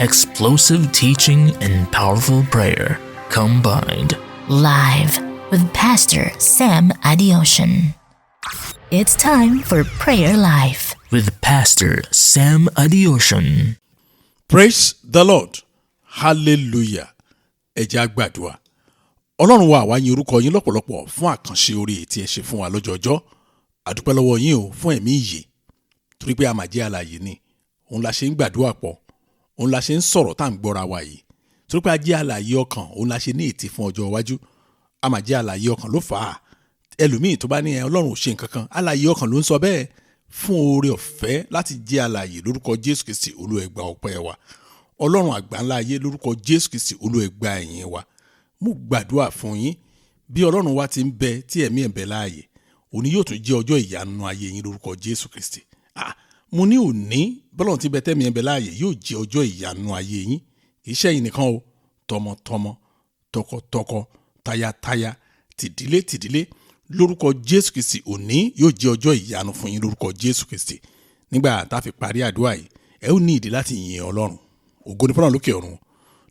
Explosive teaching and powerful prayer combined. Live with Pastor Sam Adeosun. It's time for Prayer Life. With Pastor Sam Adeosun. Praise the Lord. Hallelujah. Ẹ jẹ́ á gbàdúrà. Ọlọ́run wa, àwa yin orúkọ yín lọ́pọ̀lọpọ̀ fún àkànṣe oore tí ẹ ṣe fún wa lọ́jọọjọ́. Àdúpẹ́ lọ́wọ́ yín o fún ẹ̀mí ìyè, torí pé a máa jẹ́ alààyè ni. Òun la ṣe ń gbàdúrà pọ̀, òun la ṣe ń sọ̀rọ̀ tá à ń gbọ́ra wa yìí. Torí pé a jẹ́ alààyè ọkàn, òun la ṣe ní ètí fún ọjọ́ iwájú. A máa jẹ́ alààyè ọkàn ló fà á. Ẹlòmíì tó bá ní ẹ Ọlọ́run ò ṣe nǹkan kan, alààyè ọkàn ló ń sọ bẹ́ẹ̀. Fún oore ọ̀fẹ́ láti jẹ́ alààyè, lórúkọ Jésù Kristi, Olúwa, ẹ gba ọpẹ́ wa. Ọlọ́run àgbáńlá ayé, lórúkọ Jésù Kristi, Olúwa, ẹ gba ẹ̀yìn wa. Mo gbàdúrà fún yín, bí Ọlọ́run wa ti ń bẹ tí ẹ̀mí ẹ̀ ń bẹ láàyè, òní yóò tún jẹ́ ọjọ́ ìyanu ayé yín lórúkọ Jésù Kristi. Ah, mo ní òní, bọ́lọ́run ti bẹ tẹ́mi ẹ̀ ń bẹ láàyè, yóò jẹ́ ọjọ́ ìyanu ayé yín. Kì í ṣẹ́yìn nìkan o, tọmọtọmọ, tọkọtọkọ, tayataya, tìdílé tìdílé, lórúkọ Jésù Kristi, òní yóò jẹ́ ọjọ́ ìyanu fún yín lórúkọ Jésù Kristi. Nígbà tá a fi parí àdúrà yìí, ẹ ó ní ìdí láti yin Ọlọ́run. Ògo ni fọ́lọ́run lókè ọ̀run,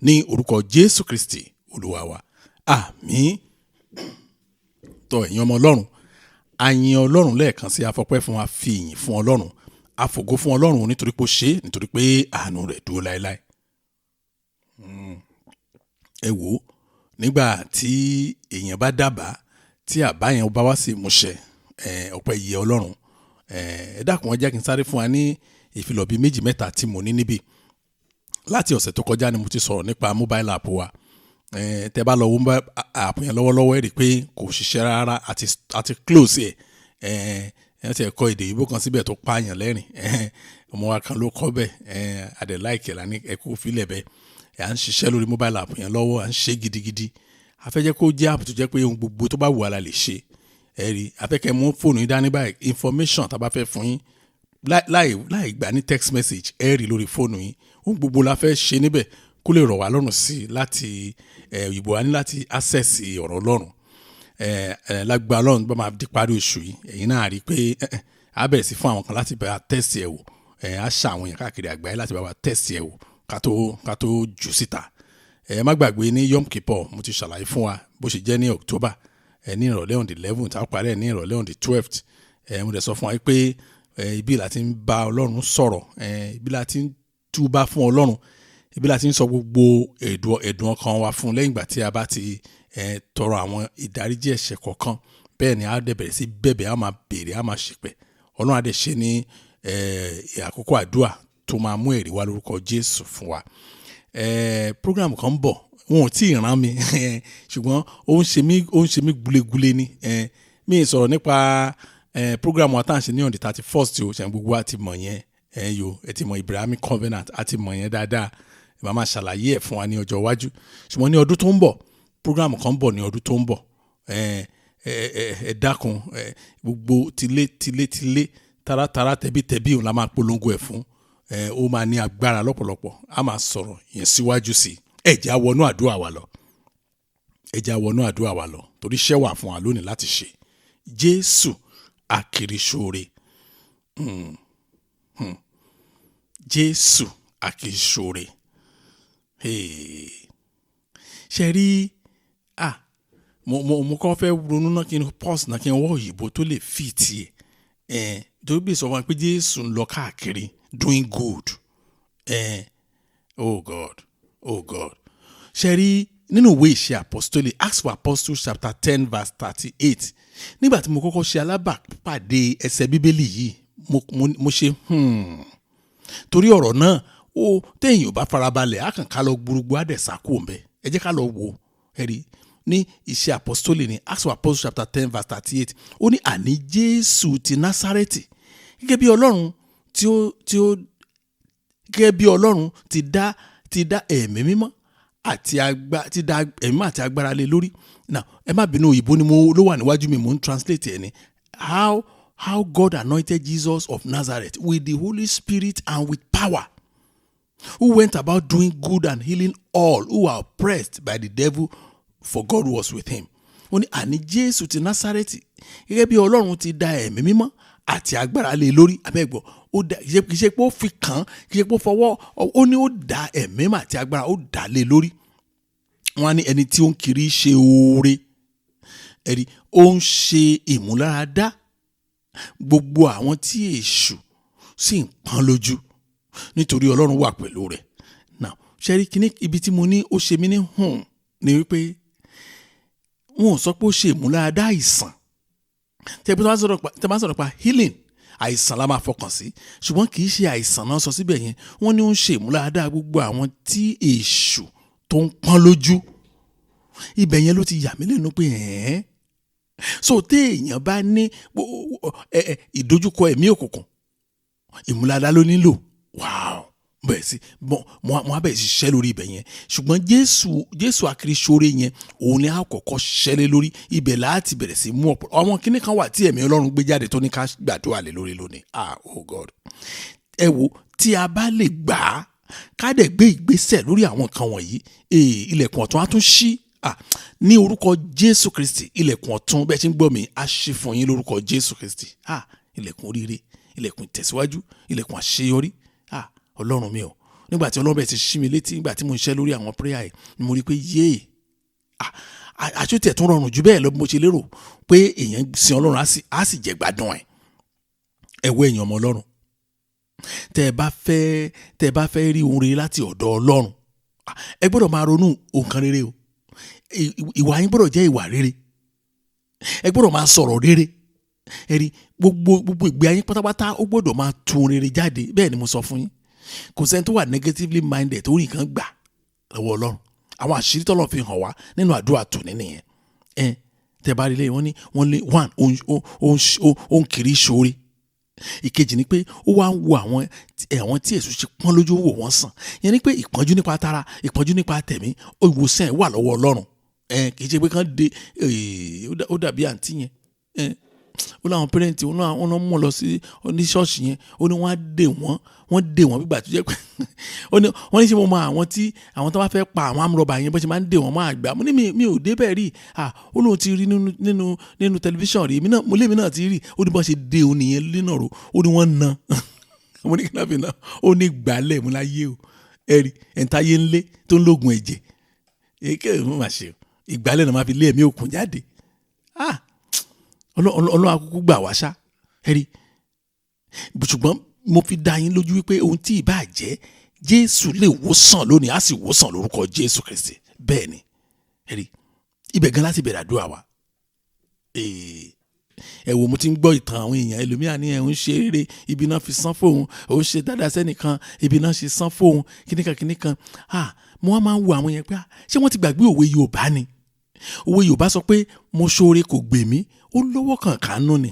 ní orúkọ Jésù Kristi Olúwa wa, àmín. Tọ ẹ̀yin ọmọ Ọlọ́run, a yin Ọlọ́run lẹ́ẹ̀kan sí, afọpẹ́ fún wa, fi ìyìn fún Ọlọ́run, àfògo fún Ọlọ́run, nítorí pé ó ṣe é, nítorí pé àánú rẹ̀ dúró láéláé. Ẹ wò ó, nígbà tí èèyàn bá dábàá, tí àbá yẹn bá wá sí ìmúṣẹ, ọpẹ́ yẹ Ọlọ́run. Ẹ dákun, ẹ jẹ́ kí n sáré fún wa ní ìfilọ̀ bíi méjì mẹ́ta tí mo ní níbí. Láti ọ̀sẹ̀ tó kọjá ni mo ti sọ̀rọ̀ nípa mobile app wa. Tẹ́ bá lọ wo mobile app yẹn lọ́wọ́lọ́wọ́, ẹ rí i pé kò ṣiṣẹ́ rárá, àti close ẹ̀. Ẹ ti ẹ̀kọ́ èdè òyìnbó kan síbẹ̀ tó pààyàn lẹ́rìn. Ọmọ wa kan ló kọ́ bẹ́ẹ̀. Adẹ̀ láìkẹ̀ lá ní ẹ̀kú fílẹ̀ bẹ́ẹ̀. À ń ṣiṣẹ́ lórí mobile app yẹn lọ́wọ́, à ń ṣe gidigidi. A fẹ́ jẹ́ kó jẹ́ app tó jẹ́ pé ohun gbogbo tó bá wù wá la lè ṣe. Ẹ rí, a fẹ́ kẹ́ mú fóònù yín dání báyìí, information tá a bá fẹ́ fún yín láì láì gbà ní text message, ẹ rí lórí fóònù yín. Ohun gbogbo la fẹ́ ṣe níbẹ̀ kó lè rọ̀ wá lọ́rùn sí i láti ìbò wa ní láti access ọ̀rọ̀ Ọlọ́run. ẹ ẹ lágbára Ọlọ́run, bá máa di parí oṣù yìí, ẹ̀yin náà rí i pé á bẹ̀rẹ̀ sí fún àwọn kan láti bá wa test ẹ̀ wò. Á ṣa àwọn èèyàn káàkiri àgbáyé láti bá wa test ẹ̀ wò ká tó jù síta. Ẹ má gbàgbé, ní Yom Kippur, mo ti ṣàlàyé fún wa bó ṣe jẹ́ ní October, ní ìrọ̀lẹ́ on the 11th, á parí ẹ̀ ní ìrọ̀lẹ́ on the 12th. Mo dẹ̀ sọ fún wa pé ibi la ti ń bá Ọlọ́run sọ̀rọ̀, ibi la ti ń túbá fún Ọlọ́run, ibi la ti ń sọ gbogbo ẹ̀dùn ọkàn wa fún, lẹ́yìn ìgbà tí a bá ti tọrọ àwọn ìdáríjì ẹ̀ṣẹ̀ kọ̀ọ̀kan. Bẹ́ẹ̀ ni a dẹ̀ bẹ̀rẹ̀ sí bẹ̀bẹ̀, a máa béèrè, a máa ṣìpẹ̀. Ọlọ́run á dẹ̀ ṣe ní àkókò àdúrà tó máa mú èrè wá lórúkọ Jésù fún wa. Program kan ń bọ̀, wọn ò tí ì rán mi, ṣùgbọ́n ó ń ṣe mí gulegule ni. Mi ì sọ̀rọ̀ nípa program wa tá à ń ṣe ní on the 31st o. Ṣe gbogbo wa ti mọ̀ yẹn? Ẹ yo, ẹ ti mọ̀ Abrahamic Covenant, a ti mọ̀ yẹn dáadáa. Màá máa ṣàlàyé ẹ̀ fún wa ní ọjọ́ iwájú. Ṣùgbọ́n ní ọdún tó ń bọ̀, program kan ń bọ̀ ní ọdún tó ń bọ̀. Ẹ dákun, gbogbo tilé tilé tilé, taratara, tẹbítẹbí, òun la máa polongo ẹ̀ fún. Ó máa ní agbára lọ́pọ̀lọpọ̀. A máa sọ̀rọ̀ yẹn síwájú sí i. Ẹ jẹ́ á wọnú àdúrà wa lọ, ẹ jẹ́ á wọnú àdúrà wa lọ, torí iṣẹ́ wà fún wa lónìí láti ṣe. Jésù akiriṣore. Jésù akiriṣore. Hey. Ṣe rí, ah, mo kọ́ fẹ́ ronú náà, kí n pause náà, kí n wọ́ òyìnbó tó lè fit ẹ̀ ẹ̀, torí bí sọ fún wa pé Jésù ń lọ káàkiri doing good. Oh God, oh God. Ṣe rí, nínú ìwé Ìṣe Apostoli, Acts of Apostles chapter 10 verse 38, nígbà tí mo kọ́kọ́ ṣe alábàápàdé ẹsẹ̀ Bíbélì yìí, mo ṣe torí ọ̀rọ̀ náà ó téèyàn ò bá farabalẹ̀, á kàn ká lọ gbúrúgbú, á dẹ̀ sá kúrò ńbẹ̀. Ẹ jẹ́ ká lọ wò ó. Ẹ rí, ní Ìṣe Apostoli ní Acts of Apostles chapter 10 verse 38, ó ní, àní Jésù ti Násárẹ́tì, gẹ́gẹ́ bí Ọlọ́run ti dá ẹ̀mí mímọ́ àti agbá ti dá ẹ̀mí àti agbára lé lórí. Now, ẹ má bínú, òyìnbó ni mo ló wà níwájú mi, mo ń translate ẹ̀ ní how God anointed Jesus of Nazareth with the Holy Spirit and with power, who went about doing good and healing all who were oppressed by the devil, for God was with him. Ó ní, àní Jésù ti Násárẹ́tì, gẹ́gẹ́ bí Ọlọ́run ti dá ẹ̀mí mímọ́ àti agbára lé lórí. Abẹ́gbọ́. Ó dà, kì í ṣe pé ó fi kàn án, kì í ṣe pé ó fọwọ́, ó ní ó dà ẹ̀mí mà àti agbára, ó dà lé lórí. Wọ́n á ní ẹni tí ó ń kiri ṣe oore, ẹ̀rí ó ń ṣe ìmúláradá gbogbo àwọn tí èṣù sì ń pọ́n lójú, nítorí Ọlọ́run wà pẹ̀lú rẹ̀. Now, ṣe rí kíní ibi tí mo ní ó ṣe mí ní hùn ni wípé wọn ò sọ pé ó ṣe ìmúláradá àìsàn. Tẹ́ bá sọ̀rọ̀ pa healing, àìsàn la máa fọkàn sí, ṣùgbọ́n kì í ṣe àìsàn náà sọ síbẹ̀ yẹn. Wọ́n ní ó ń ṣe ìmúláradá gbogbo àwọn tí èṣù tó ń pọ́n lójú. Ibẹ̀ yẹn ló ti yà mí lẹ́nu pé ẹ̀ẹ́n. So téèyàn bá ní ìdojúkọ ẹ̀mí òkùnkùn, ìmúláradá ló nílò. Wow, bẹ̀rẹ̀ sí mo á bẹ̀rẹ̀ sí ṣiṣẹ́ lórí ibẹ̀ yẹn. Ṣùgbọ́n Jésù akiriṣore yẹn, òun ni a kọ́kọ́ ṣiṣẹ́ lé lórí. Ibẹ̀ láti bẹ̀rẹ̀ sí mú ọ̀pọ̀ àwọn kíní kan wà tí ẹ̀mí Ọlọ́run gbé jáde tó ní ká gbàdúrà lé lórí lónìí. Ah, oh God, ẹ wo, tí a bá lè gbà á, ká dẹ̀ gbé ìgbésẹ̀ lórí àwọn nǹkan wọ̀nyí, ilẹ̀kùn ọ̀tun á tún ṣí. Ah, ní orúkọ Jésù Kristi, ilẹ̀kùn ọ̀tun bẹ́ẹ̀ ṣe ń gbọ́ mi á ṣí fún yín lórúkọ Jésù Kristi. Ah, ilẹ̀kùn oríire, ilẹ̀kùn ìtẹ̀síwájú, ilẹ̀kùn àṣeyọrí. Ah, Ọlọ́run mi o, nígbà tí Ọlọ́run bẹ̀ ti ṣí mi létí, nígbà tí mo ń ṣe lórí àwọn prayer yìí, ni mo rí pé yéè, àṣetẹ̀ tún rọrùn jù bẹ́ẹ̀ lọ bí mo ṣe lérò pé èèyàn sin Ọlọ́run á sì jẹ gbádùn ẹ̀. Ẹ wo èèyàn ọmọ Ọlọ́run, tẹ́ ẹ bá fẹ́ rí ohun rere láti ọ̀dọ̀ Ọlọ́run, ẹ gbọ́dọ̀ máa ronú nǹkan rere o. Ìwà yín gbọ́dọ̀ jẹ́ ìwà rere, ẹ gbọ́dọ̀ máa sọ̀rọ̀ rere. Ẹ rí gbogbo ìgbé ayé pátápátá ó gbọ́dọ̀ máa tún rere jáde. Bẹ́ẹ̀ ni mo sọ fún yín, kò sẹ́ni tó wà negatively minded tó rí nǹkan gbà lọ́wọ́ Ọlọ́run. Àwọn àṣírí tọ́lọ́ fi hàn wá nínú àdúrà tòní nìyẹn. Ẹ tẹ́ bá rí lé, wọ́n ní wọ́n lé one ó ń kiri ṣoore. Ìkejì ni pé ó wá ń wo àwọn tí èṣù ṣe pọ́n lójú, wò wọ́n sàn. Yẹn ni pé ìpọ́njú nípa tara, ìpọ́njú nípa tẹ̀mí, ìwòsàn ẹ̀ wà lọ́wọ́ Ọlọ́run. Ẹ kì í ṣe pé kán de, ó dàbí àǹtí yẹn. Ó láwọn pẹ́rẹ́ǹtì wọn náà mú lọ sí ní ṣọ́ọ̀ṣì yẹn, ó ní wọ́n á dè wọ́n, wọ́n dè wọ́n gbígbà tó jẹ́ pé ó ní wọ́n ní ṣe mo mọ àwọn tí àwọn tó bá fẹ́ pa àwọn amúrọ̀bà yẹn bó ṣe máa ń dè wọ́n mọ́ àgbà. Mo ní mi ò débẹ̀ rí. Ó lóun ti rí nínú tẹlifíṣàn rí, mo lémi náà ti rí. Ó ní bọ́n ṣe dé òun nìyẹn nínú ọ̀rọ̀, ó ní wọ́n na. Mo ní kí náà fi na, ó ní gbálẹ̀ mo láyé o. Ẹ rí ẹ̀ńtáyé ńlé tó ń lóògùn ẹ̀jẹ̀, èké mo mà ṣe ìgbálẹ̀ náà máa fi lé ẹ̀mí òkun jáde. Ọlọ́run akúkú gbà wá ṣá. Ẹ rí, ṣùgbọ́n mo fi dá yín lójú wípé ohun tí ìbá jẹ́, Jésù lè wòsàn lónìí, á sì wòsàn lórúkọ Jésù Kristi. Bẹ́ẹ̀ ni, ẹ rí, ibẹ̀ gan láti bẹ̀rẹ̀ àdúrà wa. Ẹ wo, mo ti ń gbọ́ ìtàn àwọn èèyàn ẹlòmíà ní ẹ̀ ń ṣe eré, ibi náà fi san fóun, òun ṣe dáadáa sẹ́nìkan, ibi náà ṣe san fóun, kíníkan kíníkan. Mo wá máa ń wo àwọn yẹn pé ṣé wọ́n ti gbàgbé òwe Yorùbá ni? Òwe Yorùbá sọ pé mo ṣoore kò gbè mí, ó lọ́wọ́ kan kánú ni.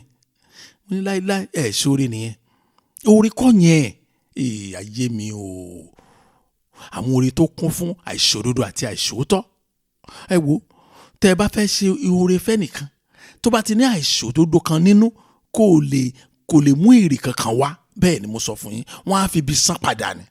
Mo ní láíláí ẹ̀ ṣoore nìyẹn, oore kọ́ yẹn. Ayé mi o, àwọn oore tó kún fún àìṣòdodo àti àìṣòótọ́. Ẹ wo, tẹ́ ẹ bá fẹ́ ṣe oore fẹ́nìkan tó bá ti ní àìṣòdodo kan nínú, kò lè mú èrè kankan wá. Bẹ́ẹ̀ ni mo sọ fún yín, wọ́n á fi ibi san padà ni.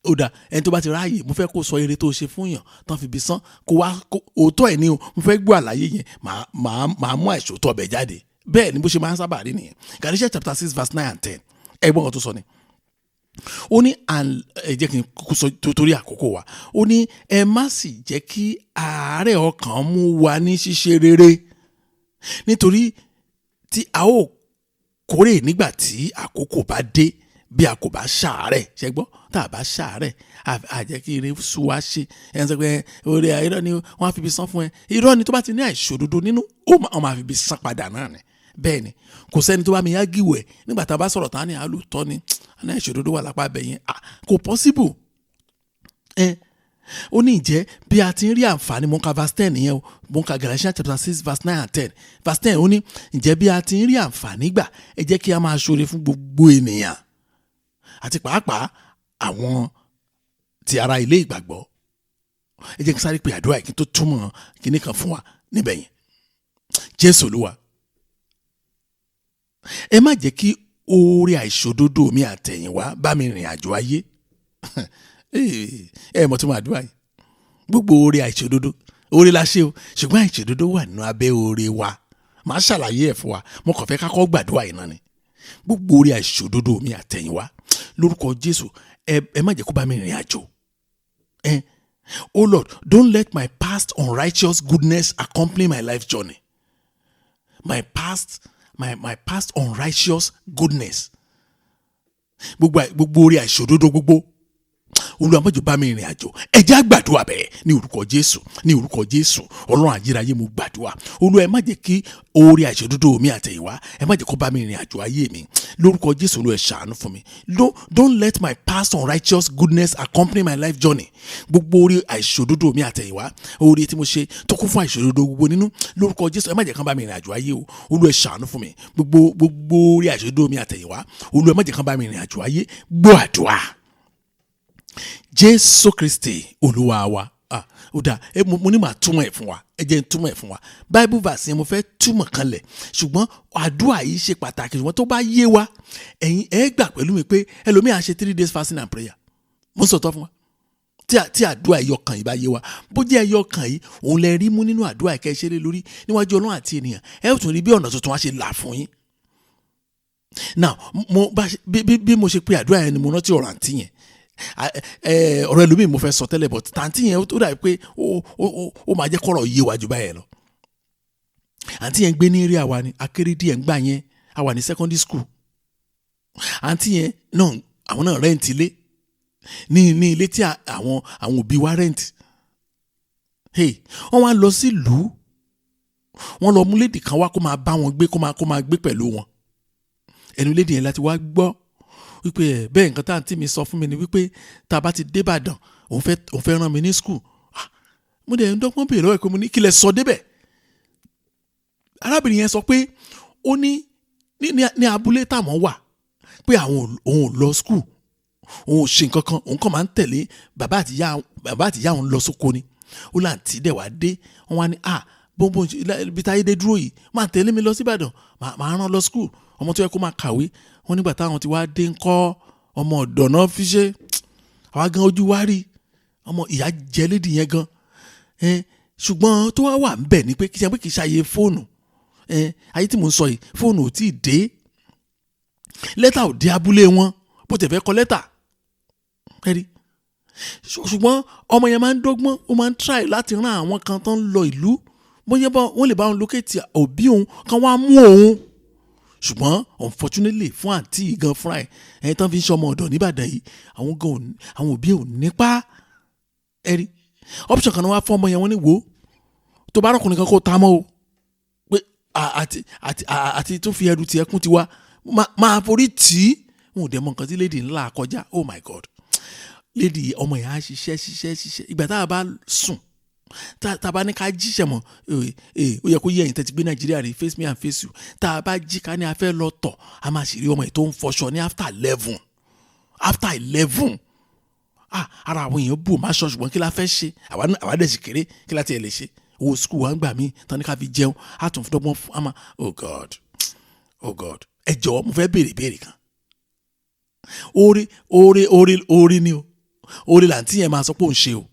Ó dà, ẹni tó bá ti ráàyè, mo fẹ́ kó sọ eré tó ṣe fún yàn tán fi ibi san, kó wá òótọ́ ẹ̀ ní o, mo fẹ́ gbọ́ àlàyé yẹn, màá mú àìṣòótọ́ ọbẹ̀ jáde. Bẹ́ẹ̀ ni bó ṣe máa ń sábà rí nìyẹn. Galatians chapter 6 verse 9 and 10, ẹgbọ́n kan tó sọ ni. Ó ní, ẹ jẹ́ kí n kúkú sọ torí àkókò wa. Ó ní ẹ má sì jẹ́ kí àárẹ̀ ọkàn mú wa ní ṣíṣe rere, nítorí tí a ó kórè nígbà tí àkókò bá dé, bí a kò bá ṣàárẹ̀. Ṣé gbọ́, tá a bá ṣàárẹ̀, a jẹ́ kí ire sú wa ṣe. Ẹ ń sọ pé orí irọ́ ni wọ́n á fi ibi san fún ẹ. Irọ́ ni, tó bá ti ní àìṣòdodo nínú, ó máa fi ibi san padà náà ni. Bẹ́ẹ̀ ni, kò sẹ́ni tó bá mi yágìwẹ̀ nígbà tá a bá sọ̀rọ̀ tán ní àlùtọ́ ni, ní àìṣòdodo wà lápá abẹ yẹn. Kò possible. Ó ní ìjẹ́ bí a ti ń rí àǹfààní, mo ń ka verse 10 yẹn o, mo ń ka Galatians chapter 6 verse 9 and 10. Verse 10 ó ní, ǹjẹ́ bí a ti ń rí àǹfààní gbà, ẹ jẹ́ kí a máa ṣoore fún gbogbo ènìyàn, àti pàápàá àwọn ti ara ilé ìgbàgbọ́. Ẹ jẹ́ kí n sáré pe àdúrà kí n tó túmọ̀ kíní kan fún wa níbẹ̀ yẹn. Jésù Olúwa, ẹ má jẹ́ kí oore àìṣòdodo mi àtẹ̀yìnwá bá mi rìn àjò ayé. Ẹ mọ̀ tó máa dúrà yìí. Gbogbo oore àìṣòdodo, oore la ṣe o, ṣùgbọ́n àìṣòdodo wà nínú abẹ́ oore wa. Màá ṣàlàyé ẹ̀ fún wa, mo kàn fẹ́ ká kọ́ gbàdúrà yìí náà ni. Gbogbo orí àìṣòdodo mi àtẹ̀yìnwá, lórúkọ Jésù, ẹ má jẹ́ kó bá mi rìnrìn àjò. Oh Lord, don't let my past unrighteous goodness accompany my life journey. My past unrighteous goodness. Gbogbo orí àìṣòdodo gbogbo, Olúwa, má jẹ́ bá mi rìnrìn àjò. Ẹ jẹ́ á gbàdúrà bẹ́ẹ̀ ní orúkọ Jésù, ní orúkọ Jésù. Ọlọ́run àjíráyé, mo gbàdúrà, Olúwa, ẹ má jẹ́ kí oore àìṣòdodo mi àtẹ̀yìnwá, ẹ má jẹ́ kó bá mi rìnrìn àjò ayé mi. Lórúkọ Jésù, Olúwa, ẹ ṣàánú fún mi. Don't let my past unrighteous goodness accompany my life journey. Gbogbo oore àìṣòdodo mi àtẹ̀yìnwá, oore tí mo ṣe tó kún fún àìṣòdodo gbogbo nínú, lórúkọ Jésù, ẹ má jẹ́ kán bá mi rìnrìn àjò ayé o. Olúwa, ẹ ṣàánú fún mi. Gbogbo oore àìṣòdodo mi àtẹ̀yìnwá, Olúwa, ẹ má jẹ́ kán bá mi rìnrìn àjò ayé. Gbọ́ àdúrà, Jésù Kristi Olúwa wa. Ah, ó dáa. Ẹ mo ní màá túmọ̀ ẹ̀ fún wa. Ẹ jẹ́ n túmọ̀ ẹ̀ fún wa. Bible verse yẹn, mo fẹ́ túmọ̀ kanlẹ̀, ṣùgbọ́n àdúrà yìí ṣe pàtàkì. Ṣùgbọ́n tó bá yé wa, ẹ̀yin ẹ gbà pẹ̀lú mi pé ẹlòmíì á ṣe 3 days fasting and prayer. Mo ń sọ̀tọ̀ fún wa, tí àdúrà ẹyọ kan yìí bá yé wa, bó jẹ́ ẹyọ kan yìí òun lẹ rí mú nínú àdúrà ẹ̀kẹ́ ṣeré lórí níwájú Ọlọ́run àti ènìyàn, ẹ ó tún rí bí ọ̀nà tuntun á ṣe là fún yín. Now, mo bá ṣe bí mo ṣe pe àdúrà yẹn ni mo rántí ọ̀rọ̀ àǹtí yẹn. Ọ̀rọ̀ ẹlòmíì mo fẹ́ sọ tẹ́lẹ̀, but tàǹtí yẹn, ó dàbí pé ó máa jẹ́ kọ́rọ̀ yé wa jù báyẹn lọ. Àǹtí yẹn gbé ní area wa ni akéré díẹ̀ ń gbà yẹn. A wà ní secondary school. Àǹtí yẹn náà, àwọn náà rent ilé ní ilé tí àwọn òbí wa rent. Hey, wọ́n wá lọ sí ìlú, wọ́n lọ mú lady kan wá kó máa bá wọn gbé, kó máa gbé pẹ̀lú wọn. Ẹnu lady yẹn láti wá gbọ́ wípé ẹ bẹ́ẹ̀, nǹkan tá àǹtí mi sọ fún mi ni wípé tá a bá ti dé Ìbàdàn, òun fẹ́ rán mi ní school. Ah, mo dẹ̀ ń dọ́gbọ́n béèrè lọ́wọ́ ẹ̀ pé, mo ní, kí lẹ sọ débẹ̀? Arábìnrin yẹn sọ pé ó ní abúlé táwọn wà pé òun ò lọ school, òun ò ṣe nǹkan kan, òun kàn máa ń tẹ̀lé bàbá àti ìyá òun lọ sóko ni. Ó láǹtí dẹ̀ wá dé, wọ́n wá ní à bóńbóń ibi táyé dé dúró yìí, máa tẹ̀lé mi lọ sí Ìbàdàn, máa rán lọ school, ọmọ tó yẹ kó máa kàwé. Wọ́n nígbà táwọn ti wá dé ńkọ́, ọmọ ọ̀dọ̀ náà fi ṣe. Àwa gan ojú wa rí, ọmọ ìyá jẹ lady yẹn gan ẹ. Ṣùgbọ́n tó wá wà ń bẹ̀ ni pé kì í ṣe pé kì í ṣàyè fóònù ẹ. Ayé tí mò ń sọ yìí, fóònù ò tí ì dé, lẹ́tà ò dé abúlé wọn, bó tẹ̀ fẹ́ kọ lẹ́tà ẹ rí. Ṣùgbọ́n ọmọ yẹn máa ń dọ́gbọ́n, ó máa ń try láti rán àwọn kan tó ń lọ ìlú, bóyá bá wọ́n lè bá òun locate òbí òun kan wá mú òun. Ṣùgbọ́n unfortunately fún àǹtí yìí gan fúnra ẹ̀, ẹni tán fi ń ṣe ọmọ ọ̀dọ̀ nìbàdàn yìí, àwọn gan àwọn òbí ò nípa ẹ rí. Option kan náà wá fún ọmọ yẹn, wọ́n ní, wò ó, tó bá rọkùnrin kan kó ta mọ́ o, pé àti tó fi ẹrù tiẹ̀ kún tiwa, máa forí tì í. Wọn ò dẹ̀ mọ nǹkan tí lady ńlá kọjá. Oh my God, lady, ọmọ yẹn á ṣiṣẹ́, ṣiṣẹ́, ṣiṣẹ́. Ìgbà tá a bá sùn, tá a bá ní ká jíṣẹ́ mọ́, ó yẹ kó yẹ ẹ̀yin tẹ́ ti gbé Nàìjíríà rí, face me and face you, tá a bá jí ká ní a fẹ́ lọ tọ̀, a máa sì rí ọmọ yìí tó ń fọṣọ ní after 11, after 11. Ah, ara àwọn èèyàn bò má ṣọ. Ṣùgbọ́n kí la fẹ́ ṣe? Àwa dẹ̀ sì kéré, kí la tiẹ̀ lè ṣe? Owó school wa ń gbà mí tán ní ká fi jẹun, á tún fi dọ́gbọ́n fún àmà. Oh God, oh God. Ẹ jọ̀ọ́, mo fẹ́ béèrè béèrè kan. Oore, oore, oore, oore ni o. Oore làǹtí yẹn máa sọ pé òun ṣe o.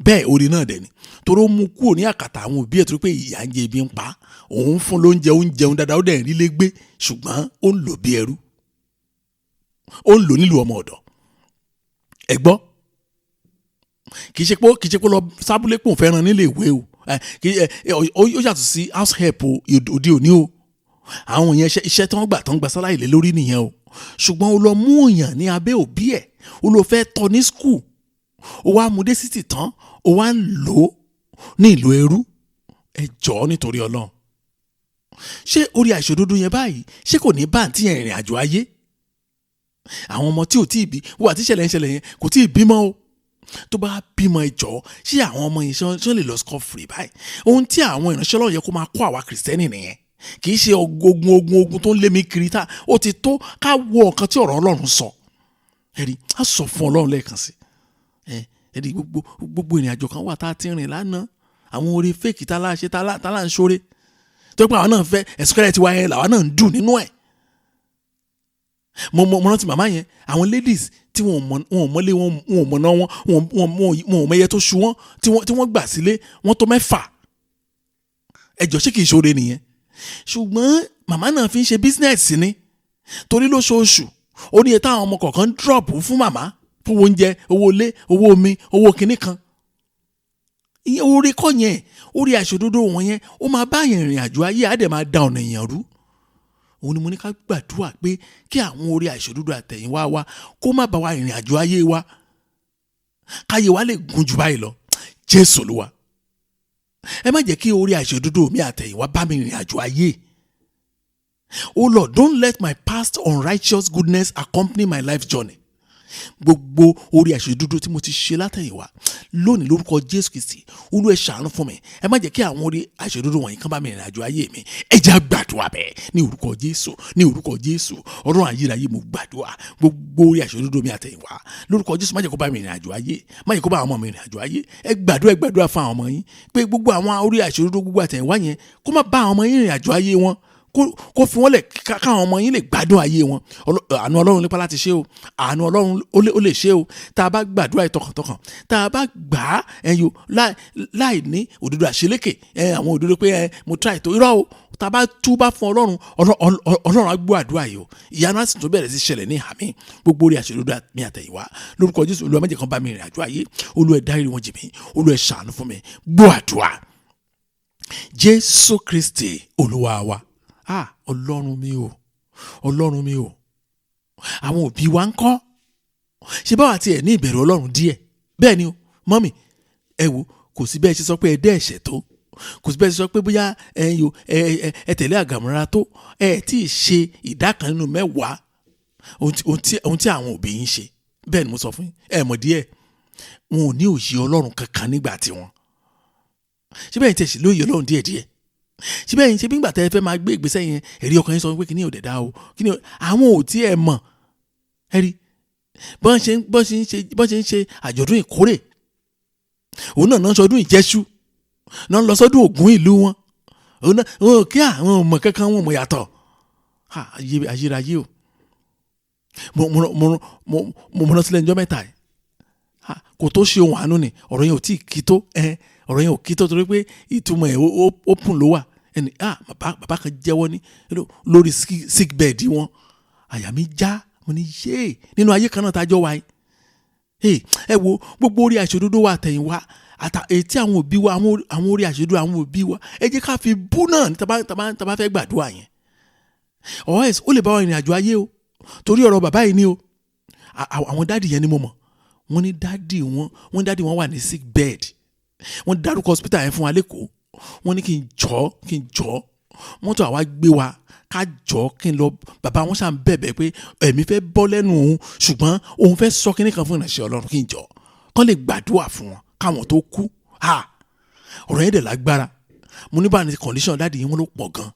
Bẹ́ẹ̀, oore náà dẹ̀ ni, torí ó mú kúrò ní àkàtà àwọn òbí ẹ̀, torí pé ìyà ń jẹ, ebi ń pa, òun fún lóúnjẹ, ó ń jẹun dáadáa, ó dẹ̀ ń rí lé gbé, ṣùgbọ́n ó ń lò bí ẹrú, ó ń lò nílùú ọmọ ọ̀dọ̀. Ẹ gbọ́, kì í ṣe pé lọ sábúlé pò ń fẹ́ràn nílé ìwé o. Kì í ẹ ó yàtọ̀ sí house help o òde òní o. Àwọn yẹn, iṣẹ́ tí wọ́n gbà tó ń gba salary lé lórí nìyẹn o. Ṣùgbọ́n o lọ mú èèyàn ní abẹ́ òbí ẹ̀, o lọ fẹ́ tọ́ ní school, o wá mú dé city tán, o wá ń lò ó ní ìlú ẹrú. Ẹ jọ̀ọ́, nítorí Ọlọ́run, ṣé orí àìṣòdodo yẹn báyìí, ṣé kò ní bá àǹtí yẹn ìrìn àjò ayé? Àwọn ọmọ tí ò tí ì bí wọ́n àti ìṣẹ̀lẹ̀ ń ṣẹlẹ̀ yẹn, kò tí ì bímọ o. Tó bá bímọ, ẹ jọ̀ọ́, ṣé àwọn ọmọ yẹn ṣán lè lọ scot free báyìí? Ohun tí àwọn ìránṣẹ́ Ọlọ́run yẹ kó máa kó àwa Kìrìsìtẹ́nì nìyẹn. Kì í ṣe ogun, ogun, ogun tó ń lé mi kiri tá ó ti tó. Ká wo nǹkan tí ọ̀rọ̀ Ọlọ́run sọ. Ẹ̀rí á sọ fún Ọlọ́run lẹ́ẹ̀kan sí ẹ. Ẹ̀rí, gbogbo ìrìn àjò kan wà tá a ti rìn lánàá, àwọn oore fake tá a lá ṣe, tá a lá ń ṣoore, tó pé àwọn náà fẹ́ ẹ̀sùn tiwa yẹn, làwọn náà ń dùn nínú ẹ̀. Mo rántí màmá yẹn, àwọn ladies tí wọn ò mọ́lé wọn, wọn ò mọ̀nà wọn, wọn ò mẹyẹ tó ṣu wọn, tí wọ́n gbà sílé wọn tó mẹ́fà. Ẹjọ́, ṣé kìí ṣoore nìyẹn? Ṣùgbọ́n màmá náà fi ń ṣe business ni. Torí lóṣooṣù ó ní iye táwọn ọmọ kọ̀ọ̀kan ń drop fún màmá fún oúnjẹ, owó ilé, owó omi, owó kinní kan. Ìyẹn oore kọ́ yẹn, oore àìṣòdodo wọn yẹn ó máa bá yẹn rìnrìn àjò ayé, á dẹ̀ máa da ọ̀nà èèyàn rú. Òun ni mo ní ká gbàdúrà pé kí àwọn oore àìṣòdodo àtẹ̀yìnwá wa kó má bá wa rìnrìn àjò ayé wa, káyé wa lè gùn jù báyìí lọ. Jésù Olúwa, ẹ má jẹ́ kí oore àìṣòdodo mi àtẹ̀yìnwá bá mi rìnrìn àjò ayé. Oh Lord, don't let my past unrighteous goodness accompany my life journey. Gbogbo orí àìṣòdodo tí mo ti ṣe látẹ̀yìnwá lónìí, lórúkọ Jésù Kristi, Olúwa, ẹ ṣàánú fún mi. Ẹ má jẹ́ kí àwọn orí àìṣòdodo wọ̀nyí kan bá mi rìnrìn àjò ayé mi. Ẹ jẹ́ á gbàdúrà bẹ́ẹ̀ ní orúkọ Jésù, ní orúkọ Jésù. Ọlọ́run ayérayé, mo gbàdúrà, gbogbo orí àìṣòdodo mi àtẹ̀yìnwá, lórúkọ Jésù, má jẹ́ kó bá mi rìnrìn àjò ayé, má jẹ́ kó bá àwọn ọmọ mi rìnrìn àjò ayé. Ẹ gbàdúrà, ẹ gbàdúrà fún àwọn ọmọ yín pé gbogbo àwọn orí àìṣòdodo gbogbo àtẹ̀yìnwá yẹn, kó má bá àwọn ọmọ yín rìnrìn àjò ayé wọn, kó fi wọ́n lẹ̀ káwọn ọmọ yín lè gbádùn ayé wọn. Àánú Ọlọ́run nípa láti ṣe o, àánú Ọlọ́run ó lè ṣe o. Tá a bá gbàdúrà yìí tọkàntọkàn, tá a bá gbà á ẹyọ láì ní òdodo àṣelékè ẹ, àwọn òdodo pé ẹ mo try tó, irọ́ o. Tá a bá túbá fún Ọlọ́run, Ọlọ́run á gbọ́ àdúrà yìí o. Ìyanu á sì tún bẹ̀rẹ̀ sí ṣẹlẹ̀ ní àmì. Gbogbo orí àṣedodo mi àtẹ̀yìnwá, lórúkọ Jésù, Olúwa, má jẹ́ kán bá mi rìn àjò ayé. Olúwa, ẹ dárí wọn jì mí. Olúwa, ẹ ṣàánú fún mi. Gbọ́ àdúrà, Jésù Kristi Olúwa wa. Ah, Ọlọ́run mi o, Ọlọ́run mi o. Àwọn òbí wa ń kọ́? Ṣé báwa tiẹ̀ ní ìbẹ̀rù Ọlọ́run díẹ̀? Bẹ́ẹ̀ ni o, mummy, ẹ wo, kò sí bẹ́ẹ̀ ṣe sọ pé ẹ dẹ́ ẹ̀ṣẹ̀ tó, kò sí bẹ́ẹ̀ ṣe sọ pé bóyá ẹ yo ẹ ẹ ẹ tẹ̀lé àgàmọ́ra tó, ẹ tí ì ṣe ìdá kan nínú mẹ́wàá ohun tí àwọn òbí yín ṣe. Bẹ́ẹ̀ ni mo sọ fún yín. Ẹ mọ̀ díẹ̀, wọn ò ní òye Ọlọ́run kankan nígbà tiwọn. Ṣé bẹ́ẹ̀ ni tẹ̀sí lóye Ọlọ́run díẹ̀díẹ̀? Ṣé bẹ́ẹ̀ ni ṣe bí ńgbà tẹ́ ẹ fẹ́ máa gbé ìgbésẹ̀ yẹn, ẹ̀rí ọkàn yín sọ pé kíní ò dẹ̀ dá o, kíní àwọn ò tí ẹ mọ̀? Ẹ rí bọ́n ṣe ń ṣe àjọ̀dún ìkórè, òun náà náà sọdún ìjẹ́ṣu náà, lọ sọ́dún Ògún ìlú wọn, òun náà wọn ò kí àwọn ò mọ̀ kankan, wọn ò mọ̀ yàtọ̀. Ayérayé o. Mo rántí lẹ́nu ọjọ́ mẹ́ta yìí, kò tó ṣe ohun àánú ni. Ọ̀rọ̀ yẹn ò tí ì kí tó ẹ, ọ̀rọ̀ yẹn ò kí tó, torí pé ìtumọ̀ ẹ̀ open ló wà. Ẹni bàbá kan jẹ́wọ́ ní lórí sick bed wọn. Àyà mi já. Mo ní yéè, nínú ayé kan náà tá a jọ wáyé. Ẹ wo gbogbo orí àìṣòdodo wa àtẹ̀yìnwá àtà etí àwọn òbí wa, àwọn orí àìṣòdodo àwọn òbí wa, ẹ jẹ́ ká fi bú náà ní tàbá fẹ́ gbàdúrà yẹn. Or else ó lè bá wa ìrìn àjò ayé o. Torí ọ̀rọ̀ bàbá yìí ni o, àwọn daddy yẹn ni mo mọ̀. Wọ́n ní daddy wọn wà ní sick bed. Wọ́n dárúkọ hospital yẹn fún wa lẹ́kọ̀ọ́. Wọ́n ní kí n jọ́, kí n jọ́, mọ́tò àwa gbé wa, ká jọ́ kí n lọ. Bàbá wọn ṣàn bẹ̀bẹ̀ pé ẹ̀mí fẹ́ bọ́ lẹ́nu òun, ṣùgbọ́n òun fẹ́ sọ kíní kan fún ìrìnàṣẹ́ Ọlọ́run, kí n jọ́ kán lè gbàdúrà fún wọn káwọn tó kú. Ha, ọ̀rọ̀ yẹn dẹ̀ lágbára. Mo ní bá ní condition daddy yẹn? Wọ́n ló pọ̀ gan.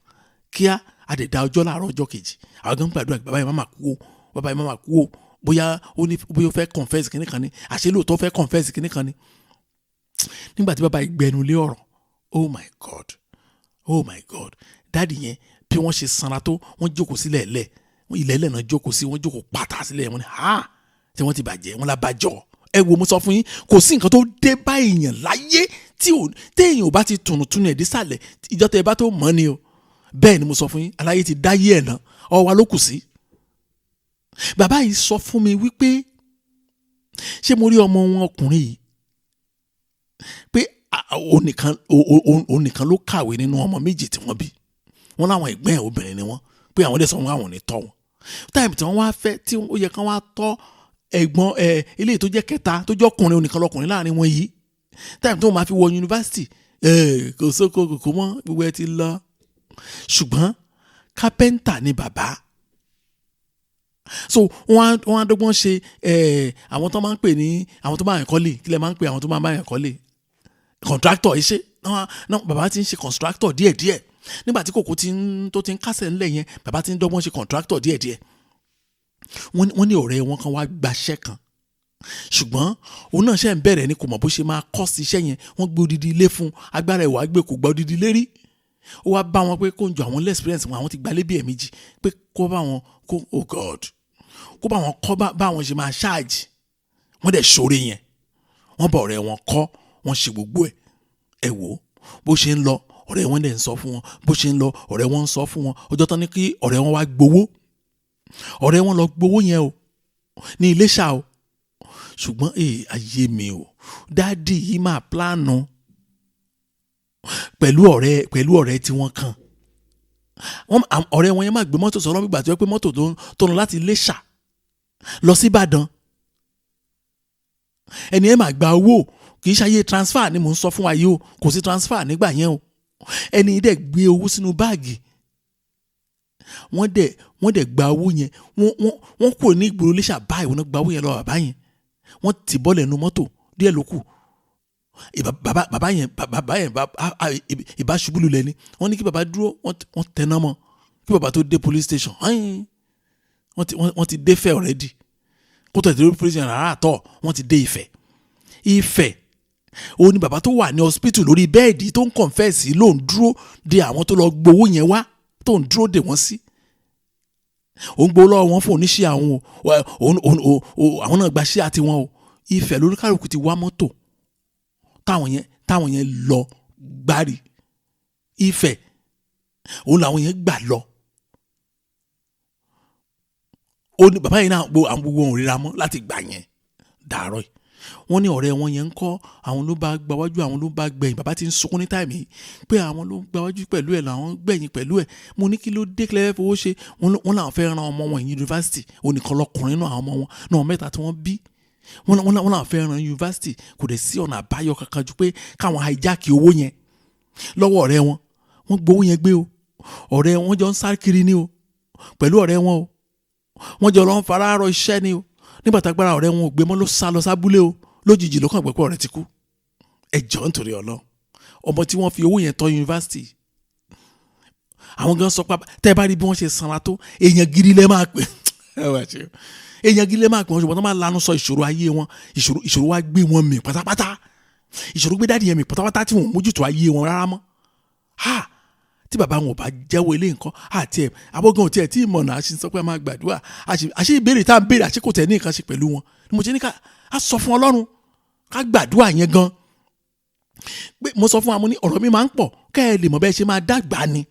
Kíá, a dẹ̀ da ọjọ́. Láàárọ̀ ọjọ́ kejì, àwọn gan gbàdúrà, bàbá yẹn má mà kú o, bàbá yẹn má mà kú o. Bóyá ó ní, bóyá ó fẹ́ confess kíní kan ni, àṣé lóòótọ́ fẹ́ confess kíní kan ni. Nígbà tí bàbá yìí gbẹnu lé ọ̀rọ̀, oh my God, oh my God, daddy yẹn, bí wọ́n ṣe sanra tó, wọ́n jókòó sílẹ̀ lẹ̀, ilẹ̀ ẹlẹ̀ náà jókòó sí, wọ́n jókòó pátá sílẹ̀. Wọ́n ní ha, tí wọ́n ti bàjẹ́, wọ́n lábàjọ́. Ẹ wo, mo sọ fún yín, kò sí nǹkan tó dé bá èèyàn láyé tí téèyàn ò bá ti tùnùtùnù ẹ̀ dísàlẹ̀. Ìjọ tẹ́ ẹ bá tó mọ̀ ni o. Bẹ́ẹ̀ ni mo sọ fún yín, aláyé ti dáyé ẹ̀ ná, ọwọ́ wa ló kù sí. Bàbá yìí sọ fún mi wípé ṣé mo rí ọmọ wọn ọkùnrin yìí, pé òun nìkan ló kàwé nínú ọmọ méjì tí wọ́n bí. Wọ́n láwọn ẹ̀gbọ́n ẹ̀ obìnrin ni wọ́n, pé àwọn dẹ̀ sọ wọn àwọn ò ní tọ́ wọn. Time tí wọ́n wá fẹ́ tí ó yẹ kán wá tọ́ ẹ̀gbọ́n ẹ̀ eléyìí tó jẹ́ kẹta, tó jẹ́ ọkùnrin, òun nìkan lọkùnrin láàrin wọn yìí, time tó máa fi wọ yunifásitì, kò sóko kò mọ́, gbogbo ẹ ti lọ. Ṣùgbọ́n kápẹ́ńtà ni bàbá, so wọ́n á dọ́gbọ́n ṣe àwọn tó máa ń pè ní àwọn tó máa ń kọ́lé. Kílẹ̀ máa ń pè àwọn tó máa ń bá yàn kọ́lé? Contractor iṣẹ́ náà. Bàbá ti ń ṣe contractor díẹ̀díẹ̀. Nígbà tí kòkó ti ń tó ti ń kásẹ̀ ńlẹ̀ yẹn, bàbá ti ń dọ́gbọ́n ṣe contractor díẹ̀díẹ̀. Wọ́n ní ọ̀rẹ́ wọn kan wá gbaṣẹ́ kan, ṣùgbọ́n òun náà ṣe ń bẹ̀rẹ̀ ni, kò mọ̀ bó ṣe máa kọ́ sí iṣẹ́ yẹn. Wọ́n gbé odidi ilé fún, agbára ìwà gbé, kò gba odidi ilé rí. Ó wá bá wọn pé kó ń jọ àwọn experience wọn, àwọn ti gbalé bí ẹ̀ẹ̀mejì, pé kó bá wọn kó, oh God, kó bá wọn kọ́ bá wọn ṣe máa ṣáàjì. Wọ́n dẹ̀ ṣoore yẹn, wọ́n bá ọ̀rẹ́ wọn kọ́, wọ́n ṣe gbogbo ẹ̀. Ẹ wò ó bó ṣe ń lọ, ọ̀rẹ́ wọn dẹ̀ ń sọ fún wọn bó ṣe ń lọ, ọ̀rẹ́ wọn ń sọ fún wọn. Ọjọ́ tán ní kí ọ̀rẹ́ wọn wá gbowó. Ọ̀rẹ́ wọn lọ gbowó yẹn o ní Iléṣà o. Ṣùgbọ́n ayé mi o, daddy yìí máa plan pẹ̀lú ọ̀rẹ́ tí wọ́n kan. Ọ̀rẹ́ wọn yẹn máa gbé mọ́tò sọ̀rọ̀ gbígbà tó yẹ pé mọ́tò tó lọ láti Iléṣà lọ sí Ìbàdàn. Ẹni ẹ máa gba owó, kì í ṣayé transfer ni mò ń sọ fún wa yìí o, kò sí transfer nígbà yẹn o. Ẹni dẹ̀ gbé owó sínú báàgì, wọ́n dẹ̀ gba owó yẹn, wọ́n kúrò ní ìgboro Iléṣà báyìí, wọ́n gba owó yẹn lọ bàbá yẹn, wọ́n ti bọ́ọ̀lù ẹnu mọ́tò díẹ̀ ló kù. Bàbá yẹn ìbá ṣubú lulẹ̀ ni. Wọ́n ní kí bàbá dúró, wọ́n tẹná mọ́ kí bàbá tó dé police station. Wọ́n ti dé Ifẹ̀ already. Kó tó dé police station rárá àtọ̀, wọ́n ti dé Ifẹ̀. Ifẹ̀ ó ní bàbá tó wà ní hospital lórí bẹ́ẹ̀dì tó ń confess ló ń dúró de àwọn tó lọ gbowó yẹn wá, tó ń dúró de wọ́n sí. Òun gbowó lọ́wọ́ wọn fún oníṣẹ́ àwọn o, àwọn náà gba ṣíà tiwọn o. Ifẹ̀ lórí kálukú ti wá mọ́tò táwọn yẹn lọ gbárí. Ifẹ̀ òun làwọn yẹn gbà lọ. Ó ní bàbá yẹn náà àwọn gbogbo òun ríra mọ́ láti gbà yẹn dàárọ̀ yìí. Wọ́n ní ọ̀rẹ́ wọn yẹn ń kọ́, àwọn ló bá gbawájú, àwọn ló bá gbẹ̀yìn. Bàbá ti ń sunkún ní táìmì pé àwọn ló gbawájú pẹ̀lú ẹ̀, làwọn gbẹ̀yìn pẹ̀lú ẹ̀. Mo ní kí ló dé kílẹ̀ fowó ṣe? Wọ́n làwọn fẹ́ ran ọmọ wọn yunifásitì, onìkan lọkùnrin náà àwọn ọmọ wọn náà mẹ́ta tí wọ́n bí. Wọ́n làwọn fẹ́ ran yunifásitì, kò dẹ̀ sí ọ̀nà àbáyọ kankan ju pé káwọn hijack owó yẹn lọ́wọ́ ọ̀rẹ́ wọn. Wọ́n gbowó yẹn gbé o. Ọ̀rẹ́ wọn jọ ń sáré kiri ni o pẹ̀lú ọ̀rẹ́ wọn o. Wọ́n jọ lọ ń fararọ iṣẹ́ ni o. Nígbà tágbára ọ̀rẹ́ wọn ò gbé mọ́ ló sá lọ sábúlé o. Lójijì ló kàn gbọ́ pé ọ̀rẹ́ ti kú. Ẹ jọ̀ọ́ nítorí Ọlọ́run, ọmọ tí wọ́n fi owó yẹn tọ́ yunifásitì, àwọn gan sọ pé tẹ́ ẹ bá rí bí wọ́n ṣe sanra tó, èèyàn gidi lẹ́ máa pè. Èèyàn gidi lẹ́ máa pè wọ́n, ṣùgbọ́n tó máa lanu sọ ìṣòro ayé wọn, ìṣòro wa gbé wọn mì pátápátá. Ìṣòro gbé dáàdì yẹn mì pátápátá tí wọn ò mójútó ayé wọn rárá mọ́. Ha! Tí bàbá wọn ò bá jẹ́wọ́ ilé nǹkan àti ẹ̀ abọ́gán òtí ẹ̀ tí ìmọ̀nà àṣì sọ pé a máa gbàdúrà, àṣì ìbéèrè tá à ń béèrè àṣì kò tẹ̀ ní nǹkan ṣe pẹ̀lú wọn. Mo ṣe ní ká sọ fún Ọlọ́run ká gbàdúrà yẹn gan. Pé mo sọ fún wa, mo ní ọ̀rọ̀ mi máa ń pọ̀ kẹ́ ẹ lè mọ̀ bẹ́ẹ̀ ṣe máa dàgbà ni.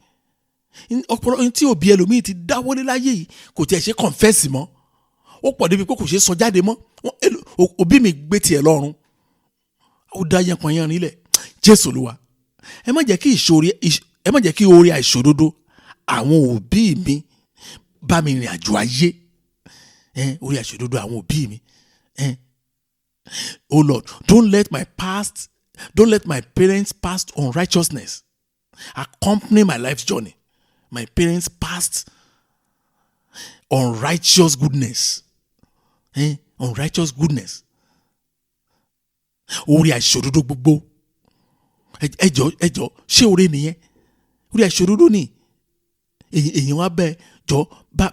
Ọ̀pọ̀lọpọ̀ tí òbí ẹlòmíì ti dáwọ́lé láyé yìí kò tiẹ̀ ṣe confess mọ́. Ó pọ̀ débi pé kò ṣe sọ jáde mọ́. Òbí mi gbé tiẹ̀ lọ́rùn, ó dá yẹn kan yẹn rinlẹ̀. Jésù Olúwa, ẹ má jẹ́ kí ìṣòro, ẹ má jẹ́ kí oore àìṣòdodo àwọn òbí mi bá mi rìn àjò ayé. Oore àìṣòdodo àwọn òbí mi. Oh Lord, don't let my parents' past unrighteousness accompany my life's journey. My parents' past unrighteous goodness. Unrighteous goodness. Oore àìṣòdodo gbogbo. Ẹ jọ̀ọ́ ṣé oore nìyẹn? Orí àìṣòdodo ni. Èèyàn wá bẹ́ẹ̀ jọ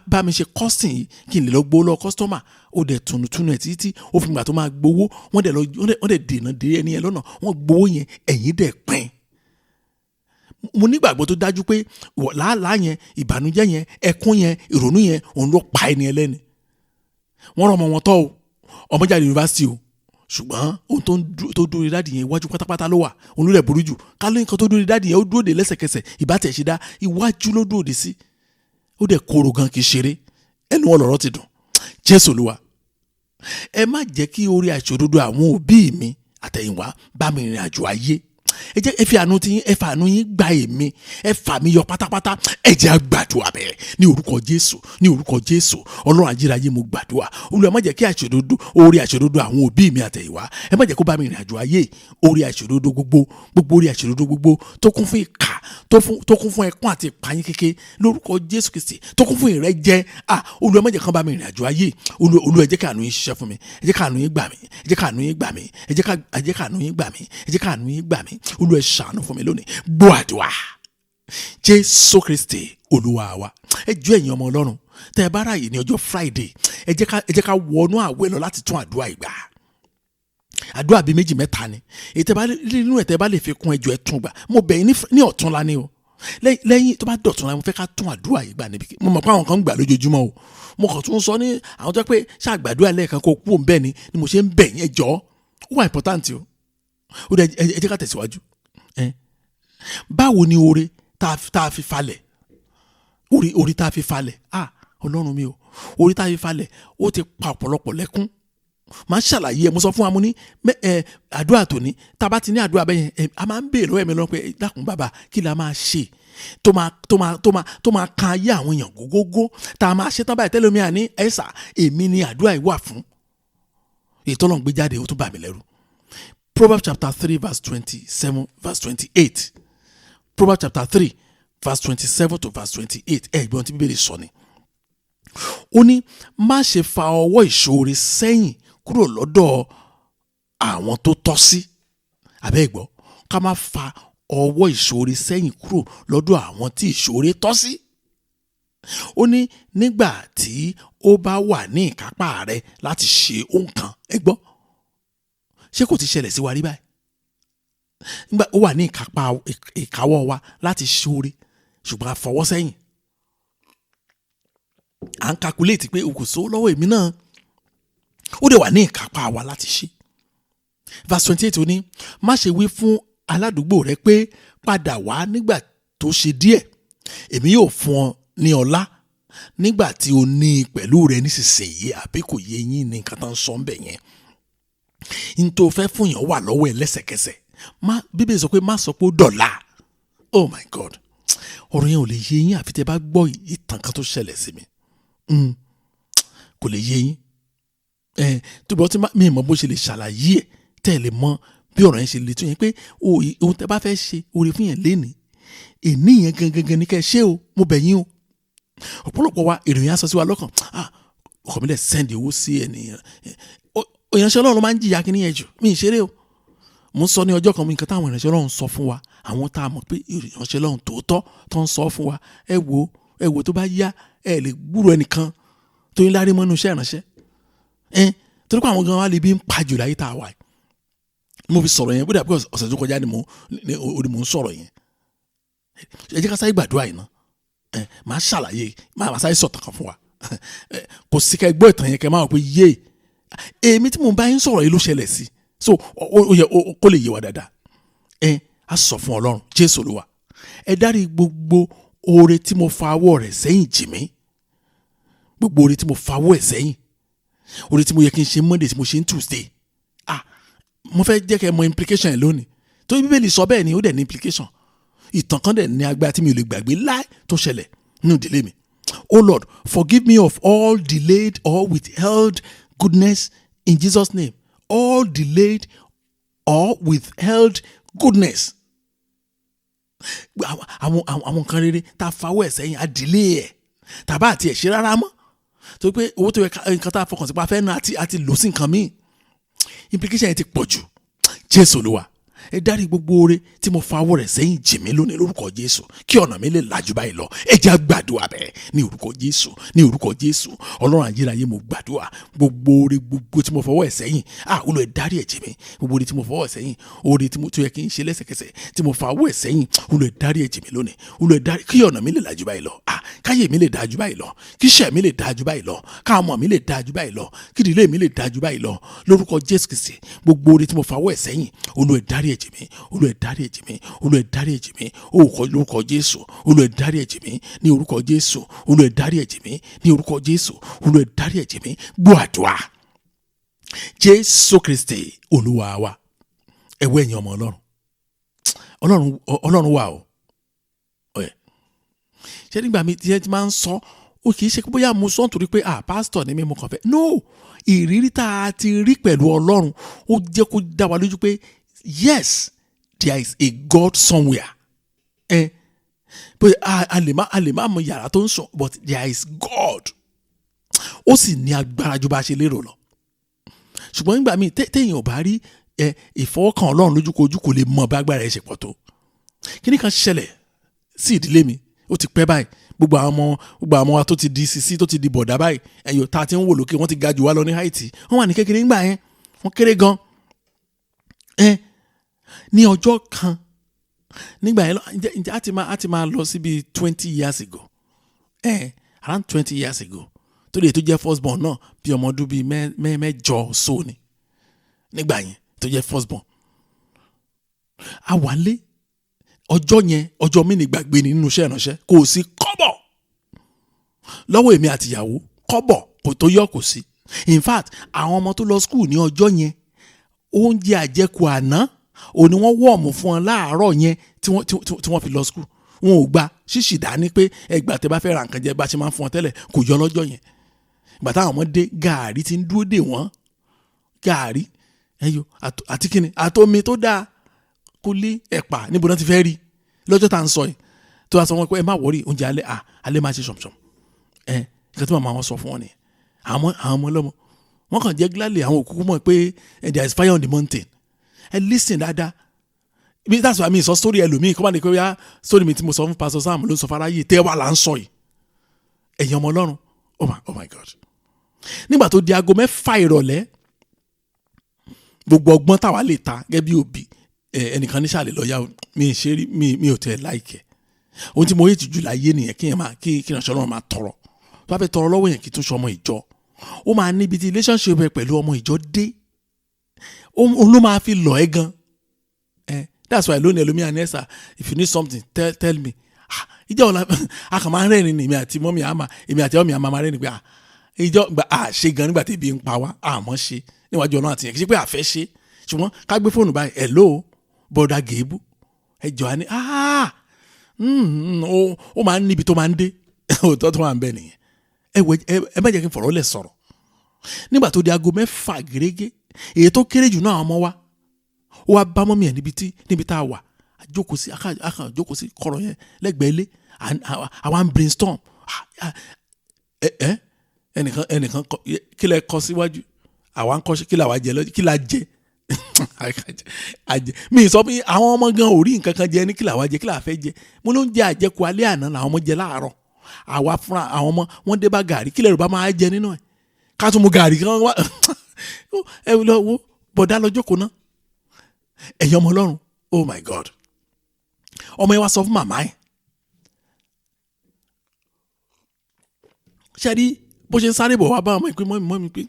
bá mi ṣe costing yìí kí n lè lọ gbowó lọ kọ́sítọ́mà. Ó dẹ̀ tùnùtùnù ẹ̀ títí ó fi gbà tó máa gbowó. Wọ́n dẹ̀ lọ, wọ́n dẹ̀ dènà dé ẹni yẹn lọ́nà, wọ́n gbowó yẹn, ẹ̀yìn dẹ̀ pín. Mo nígbàgbọ́ tó dájú pé làálàá yẹn, ìbànújẹ́ yẹn, ẹkún yẹn, ìrònú yẹn, òun ló pa ẹni ẹlẹ́ni. Wọ́n rán ọmọ wọn tọ́ o, ọmọ jáde yunifásitì o, ṣùgbọ́n ohun tó dúró dáàdì yẹn iwájú pátápátá ló wà, òun ló lẹ̀ burú jù. Ká ló nǹkan tó dúró dáàdì yẹn ó dúró de lẹ́sẹ̀kẹsẹ̀, ìbá tẹ̀ ṣe dá iwájú ló dúró de sí. Ó dẹ̀ kóró gan kì í ṣeré, ẹnu wọn lọ̀rọ̀ ti dùn. Jésù Olúwa, ẹ má jẹ́ kí orí àìṣòdodo àwọn òbí mi àtẹ̀yìnwá bá mi rìn àjò ayé. Ẹ jẹ́ ẹ fi àánú tí yín, ẹ fàánú yín gba èmi, ẹ fà mí yọ pátápátá. Ẹ jẹ́ á gbàdúrà bẹ́ẹ̀ ní orúkọ Jésù, ní orúkọ Jésù. Ọlọ́run ajíráyé, mo gbàdúrà. Olúwa, má jẹ́ kí àìṣòdodo orí àìṣòdodo àwọn òbí mi àtẹ̀yìnwá, ẹ má jẹ́ kó bá mi rìn àjò ayé. Orí àìṣòdodo gbogbo, gbogbo orí àìṣòdodo gbogbo tó kún fún ìkà, tó kún fún ẹkún àti ìpayín kéke lórúkọ Jésù Kristi, tó kún fún ìrẹ́jẹ. Olúwa, má jẹ́ kán bá mi rìn àjò ayé. Olúwa, ẹ jẹ́ káàánú yín ṣiṣẹ́ fún mi, ẹ jẹ́ káàánú yín gbà mí, ẹ jẹ́ káàánú yín gbà mí, ẹ jẹ́ káàánú yín gbà mí, ẹ jẹ́ káàánú yín gbà mí. Olúwa, ẹ ṣàánú fún mi lónìí. Gbọ́ àdúrà Jésù Kristi Olúwa wa. Ẹ jọ̀ọ́ ẹ̀yin ọmọ Ọlọ́run, tẹ́ ẹ bá ráàyè ní ọjọ́ Friday, ẹ jẹ́ ká wọnú àwẹ̀ lọ láti tún àdúrà ìgbà. Àdúrà bíi méjì mẹ́ta ni. Èyí tẹ́ bá nínú ẹ̀ tẹ́ bá lè fi kún, ẹ jọ̀ọ́ ẹ tún gbà. Mo bẹ̀ yín ní ọ̀túnla ni o. Lẹ́yìn tó bá dọ̀túnla, mo fẹ́ ká tún àdúrà yìí gbà níbi. Mo mọ̀ pé àwọn kan ń gbà lójoojúmọ́ o. Mo kàn tún sọ ní àwọn tó pé ṣàgbàdúrà lẹ́ẹ̀kan kó kú òun bẹ́ẹ̀ ni mo ṣe ń bẹ̀ yín, ẹ jọ̀ọ́. Ó wà important o. Ó dẹ̀ ẹ jẹ́ ká tẹ̀síwájú. Báwo ni oore tá a fi falẹ̀? Oore tá a fi falẹ̀. Ọlọ́run mi o, orí tá a fi falẹ̀ ó ti pa ọ̀pọ̀lọpọ̀ lẹ́kún. Màá ṣàlàyé ẹ, mo sọ fún wa, mo ní àdúrà tòní, tá a bá ti ní àdúrà bẹ́yẹn, a máa ń béèrè lọ́wọ́ ẹ̀mí Ọlọ́run pé dákun bàbá, kí la máa ṣe tó máa tó máa tó máa tó máa kan ayé àwọn èèyàn gógógó, tá a máa ṣe tán báyìí tẹ́lẹ̀ mi àní ẹ̀sà èmi ni àdúrà yìí wà fún. Èyí tọ́lọ́run gbé jáde ó tún bà mí lẹ́rù. Proverbs chapter 3 verse 27 verse 28. Proverbs chapter 3 verse 27 to verse 28. Ẹ gbọ́n tí Bíbélì sọ ni. Ó ní má ṣe fa ọwọ́ ìṣoore sẹ́yìn kúrò lọ́dọ̀ àwọn tó tọ́ sí. Àbẹ́ ìgbọ́, ká má fa ọwọ́ ìṣoore sẹ́yìn kúrò lọ́dọ̀ àwọn tí ìṣoore tọ́ sí. Ó ní nígbà tí ó bá wà ní ìkápá rẹ láti ṣe ohun kan, ẹ gbọ́, ṣé kò ti ṣẹlẹ̀ sí wa rí báyìí? Nígbà ó wà ní ìkápá ìkáwọ́ wa láti ṣoore, ṣùgbọ́n a fọwọ́ sẹ́yìn. À ń calculate pé o kò sówó lọ́wọ́ èmi náà. Ó dẹ̀ wà ní ìkápá wa láti ṣe. Verse 28 ó ní, má ṣe wí fún aládùúgbò rẹ pé padà wá nígbà tó ṣe díẹ̀, èmi yóò fún ọ ní ọlá nígbà tí o ní i pẹ̀lú rẹ nísinsìnyí. Àbí kò yé yín ní nǹkan tó ń sọ ń bẹ̀ yẹn? N tó fẹ́ fún yàn wà lọ́wọ́ ẹ lẹ́sẹ̀kẹsẹ̀. Má Bíbélì sọ pé má sọ pé ó dọ̀la. Oh my God, ọ̀rọ̀ yẹn ò lè yé yín àfi tẹ́ bá gbọ́ ìtàn kan tó ṣẹlẹ̀ sí mi. Kò lè yé yín. Tó bọ́ tí mi mọ̀ bó ṣe lè ṣàlàyé ẹ̀ tẹ́ ẹ lè mọ bí ọ̀rọ̀ yẹn ṣe lè tún yẹn pé ohun tẹ́ bá fẹ́ ṣe oore fún yẹn lénìí, èní yẹn gangan ni kẹ́ ẹ ṣe o, mo bẹ̀ yín o. Ọ̀pọ̀lọpọ̀ wa ìròyìn aṣọ sí wa lọ́kàn, ọkọ mi dẹ̀ send owó sí ènìyàn. Ìránṣẹ́ Ọlọ́run máa ń jìyà kí nìyẹn jù, mi ì ṣeré o. Mo ń sọ ní ọjọ́ kan mi nǹkan táwọn ìránṣẹ́ Ọlọ́run sọ fún wa, àwọn tá a mọ̀ pé ìránṣẹ́ Ọlọ́run tòótọ́ tó ń sọ fún wa, ẹ wo tó bá yá ẹ lè gbúrò ẹnìkan tó ń lárí mọ́nú iṣẹ́ ìránṣẹ́. Torí pé àwọn gan wa lè bí ń pa jù láyé tá a wà yìí. Mo fi sọ̀rọ̀ yẹn, bó dà bí ọ̀sẹ̀ tó kọjá ni mo ń sọ̀rọ̀ yẹn. Ẹ jẹ́ ká sáré gbàdúrà yìí ná. Màá ṣàlàyé, màá sáré sọ̀tàn kan fún wa. Kò sí kẹ́ gbọ́ ìtàn yẹn kẹ́ máa wò pé yé èmi tí mò ń bá yín sọ̀rọ̀ yìí ló ṣẹlẹ̀ sí. So ó yẹ kó lè yé wa dáadáa. A sọ fún Ọlọ́run, Jésù Olúwa, ẹ dárí gbogbo oore tí mo fa ọwọ́ rẹ̀ sẹ́yìn jì mí. Gbogbo oore tí mo fa ọwọ́ ẹ̀ sẹ́yìn, oore tí mo yẹ kí n ṣe Monday tí mo ṣe ń Tuesday. Mo fẹ́ jẹ́ kẹ́ mọ implication ẹ̀ lónìí. Torí Bíbélì sọ bẹ́ẹ̀ ni, ó dẹ̀ ní implication. Ìtàn kan dẹ̀ ní agbára tí mi ò lè gbàgbé láì tó ṣẹlẹ̀ nínú ìdílé mi. Oh Lord, forgive me of all delayed or withheld goodness in Jesus' name. All delayed or withheld goodness. Àwọn nǹkan rere tá a fawọ́ ẹ̀ sẹ́yìn, a delay ẹ̀ tàbá àti ẹ̀ ṣe rárá mọ́. Torí pé owó tó yẹ nǹkan tá a fọkàn sí pa fẹ́ náà àti lò sí nǹkan míì. Implication yẹn ti pọ̀ jù. Jésù Olúwa, ẹ dárí gbogbo oore tí mo fa ọwọ́ rẹ̀ sẹ́yìn jì mí lónìí lórúkọ Jésù, kí ọ̀nà mi lè làjú báyìí lọ. Ẹ jẹ́ á gbàdúrà bẹ́ẹ̀ ní orúkọ Jésù, ní orúkọ Jésù. Ọlọ́run ayérayé, mo gbàdúrà gbogbo oore gbogbo tí mo fọwọ́ ẹ̀ sẹ́yìn, Olúwa ẹ dárí ẹ̀ jì mí. Gbogbo oore tí mo fọwọ́ ẹ̀ sẹ́yìn, oore tí mo tó yẹ kí n ṣe lẹ́sẹ̀kẹsẹ̀ tí mo fa ọwọ́ ẹ̀ sẹ́yìn, Olúwa ẹ dárí ẹ̀ jì mí lónìí. Olúwa ẹ dárí kí ọ̀nà mi lè làjú báyìí lọ, káyé mi lè dájú báyìí lọ, kí iṣẹ́ mi lè dájú báyìí lọ, káàmọ̀ mi lè dájú báyìí lọ, kí ìdílé mi lè dájú báyìí lọ lórúkọ Jésù Kristi. Gbogbo oore tí mo fa ọwọ́ ẹ̀ sẹ́yìn, Olúwa ẹ dárí ẹ̀ jì mí, Olúwa ẹ dárí ẹ̀ jì mí, Olúwa ẹ dárí ẹ̀ jì mí, lórúkọ Jésù. Olúwa ẹ dárí ẹ̀ jì mí ní orúkọ Jésù. Olúwa ẹ dárí ẹ̀ jì mí ní orúkọ Jésù. Olúwa ẹ dárí ẹ̀ jì mí. Gbọ́ àdúrà Jésù Kristi Olúwa wa. Ẹ wọ ẹ̀yin ọmọ Ọlọ́run, Ọlọ́run wà o. Ṣé nígbà mi tí ẹ ti máa ń sọ, ó kì í ṣe bóyá mo sọ nítorí pé pásítọ̀ ni mí mo kàn fẹ́. No, ìrírí tá a ti rí pẹ̀lú Ọlọ́run ó jẹ́ kó dá wa lójú pé yes, there is a God somewhere. Pé a lè má mọ yàrá tó ń sùn, but there is God. Ó sì ní agbára ju bá a ṣe lérò lọ. Ṣùgbọ́n nígbà míì téèyàn ò bá rí ìfọwọ́kàn Ọlọ́run lójúkojú kò lè mọ bá agbára ẹ̀ ṣe pọ̀ tó. Kíní kan ṣẹlẹ̀ sí ìdílé mi, ó ti pẹ́ báyìí. Gbogbo àwọn ọmọ wa tó ti di sisi tó ti di bọ̀dá báyìí, ẹ̀yọ̀ tá a ti ń wò lókè, wọ́n ti ga jù wá lọ ní Haiti. Wọ́n wà ní kékeré ńgbà yẹn, wọ́n kéré gan. Ní ọjọ́ kan nígbà yẹn, ǹjẹ́ a ti máa lọ síbi 20 years ago, around 20 years ago, tó lè tó jẹ́ first born náà bí ọmọ ọdún bíi mẹ́jọ so ni nígbà yẹn tó jẹ́ first born. A wà lé ọjọ́ yẹn, ọjọ́ mi ní gbàgbé ni nínú iṣẹ́ ìránṣẹ́, kò sí kọ́bọ̀. Lọ́wọ́ èmi àtìyàwó kọ́bọ̀ kò tó yọ kò sí. In fact, àwọn ọmọ tó lọ school ní ọjọ́ yẹn, oúnjẹ àjẹkù àná òní wọ́n wọ̀ọ̀mù fún wọn láàárọ̀ yẹn tí wọ́n fi lọ school. Wọn ò gba ṣíṣì dání pé ẹgbà tẹ bá fẹ́ ra nǹkan jẹ bá ṣe máa ń fún wọn tẹ́lẹ̀, kò yọ lọ́jọ́ yẹn. Ìgbà táwọn ọmọ dé, gàárì ti ń dúró dè wọ́n, gàárì ẹyọ àti kíni àtomi tó dáa kó lé ẹ̀pà níbo náà ti fẹ́ rí lọ́jọ́ tá à ń sọ yìí. Tó wá sọ wọn pé ẹ má wọrí, oúnjẹ alẹ́ à alẹ́ máa ṣe ṣọ̀mṣọ̀m. Ẹ nǹkan tí màmá wọn sọ fún wọn nìyẹn. Àwọn ọmọ ọlọ́mọ wọn kàn jẹ́ gladly, àwọn òkúkú mọ̀ pé there is fire on the mountain. Ẹ listen dáadáa. That's why mi sọ story ẹlòmíì kọ́ bá ní pé wíyá story mi tí mo sọ fún Pastor Sam ló ń sọ fáráyé tẹ́ wà là ń sọ yìí. Ẹ̀yin ọmọ Ọlọ́run, oh my God. Nígbà tó di aago 6 ìrọ̀lẹ́, gbogbo ọgbọ́n táwa lè ta gẹ́gẹ́ bí òbí, ẹnìkan nísàlẹ̀ lọ́ọ́yà mi ṣe rí mi ò tẹ̀ láìkẹ́. Ohun tí mo yé tìjú láyé nìyẹn, kí ìránṣẹ́ Ọlọ́run máa tọrọ. Tó bá fẹ́ tọrọ lọ́wọ́ yẹn kí tó ṣe ọmọ ìjọ. Ó máa níbi tí relationship ẹ pẹ̀lú ọmọ ìjọ dé. Òun ló máa fi lọ̀ ẹ́ gan. That's why lónìí ẹlòmíà ní ẹ̀sà, if you need something tell me. Ìjọ ọ̀la a kàn máa ń rẹ́rìn ní èmi àti mọ́mí àmà, èmi àti ọmọ àmà máa rẹ́rìn pé ìjọ gba àṣe gan nígbà tí ebi ń pa wá, àmọ́ ṣe níwájú Ọlọ́run àti yẹn kì í ṣe pé àfẹ́ ṣe, ṣùgbọ́n ká gbé fóònù báyìí, hello bọ́dà gèébù ẹjọ́ á ní ó máa ń níbi tó máa ń dé. Òótọ́ tó máa ń bẹ nìyẹn. Ẹ má jẹ́ kí n fọ̀rọ̀ lẹ̀ sọ̀rọ̀. Nígbà tó di aago 6 gẹ́gẹ́, èyí tó kéré jù náà àwọn ọmọ wa ó wá bá mọ́mí ẹ̀ níbi tá a wà, a jókòó sí kọ̀rọ̀ yẹn lẹ́gbẹ̀ẹ́ ilé, àwa ń brainstorm. Ẹnìkan kí lẹ kọ síwájú, àwa ń kọ́ kí làwa jẹ lọ́jọ́, kí la jẹ. Mi sọ pé àwọn ọmọ gan ò rí nǹkan kan jẹ ní kí làwa jẹ, kí làwa fẹ́ jẹ. Mo ló ń jẹ àjẹkù alẹ́ àná làwọn ọmọ jẹ láàárọ̀. Àwa fúnra àwọn ọmọ wọn dé bá gàrí, kí lẹ́rù bá máa jẹ nínú ẹ̀, ká tún mu gàrí kan wá. Ẹ lọ wo bọ̀dá lọ jókòó náà. Ẹ̀yin ọmọ Ọlọ́run, oh my God. Ọmọ yẹn wá sọ fún màmá ẹ̀. Ṣé rí bó ṣe ń sáré bọ̀ wá bá ọmọ ìpín mọ́ mi pé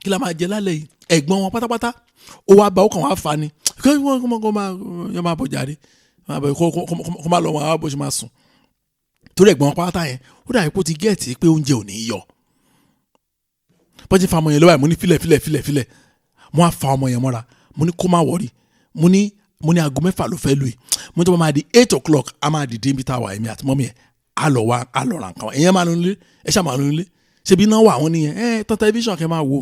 kí la máa jẹ lálẹ́ yìí. Ẹ̀gbọ́n wọn pátápátá ó wá bá ó kàn wá fa ni kí wọ́n kó máa bọ̀ jáde kó máa lọ wọn bó ṣe máa sùn. Torí ẹ̀gbọ́n wọn pátá yẹn ó dàbí pé ó ti gẹ̀ẹ́tì pé oúnjẹ ò ní yọ. Bó ṣe fa ọmọ yẹn lọ́wọ́ mo ní filẹ̀ filẹ̀ filẹ̀ filẹ̀. Mo á fa ọmọ yẹn mọ́ra, mo ní kó má wọ̀rí, mo ní aago 6 ló fẹ́ lù yìí, mo ní tó máa di 8 o'clock a máa dìde níbi tá a wà, èmi àti mọ́mí ẹ̀ á lọ wá á lọ ra nǹkan wa. Ìyẹn máa lọ nílé, ẹ ṣáà máa lọ nílé, ṣebí iná wà wọ́n nìyẹn, ẹ tán tẹlifíṣàn kẹ́ máa wò,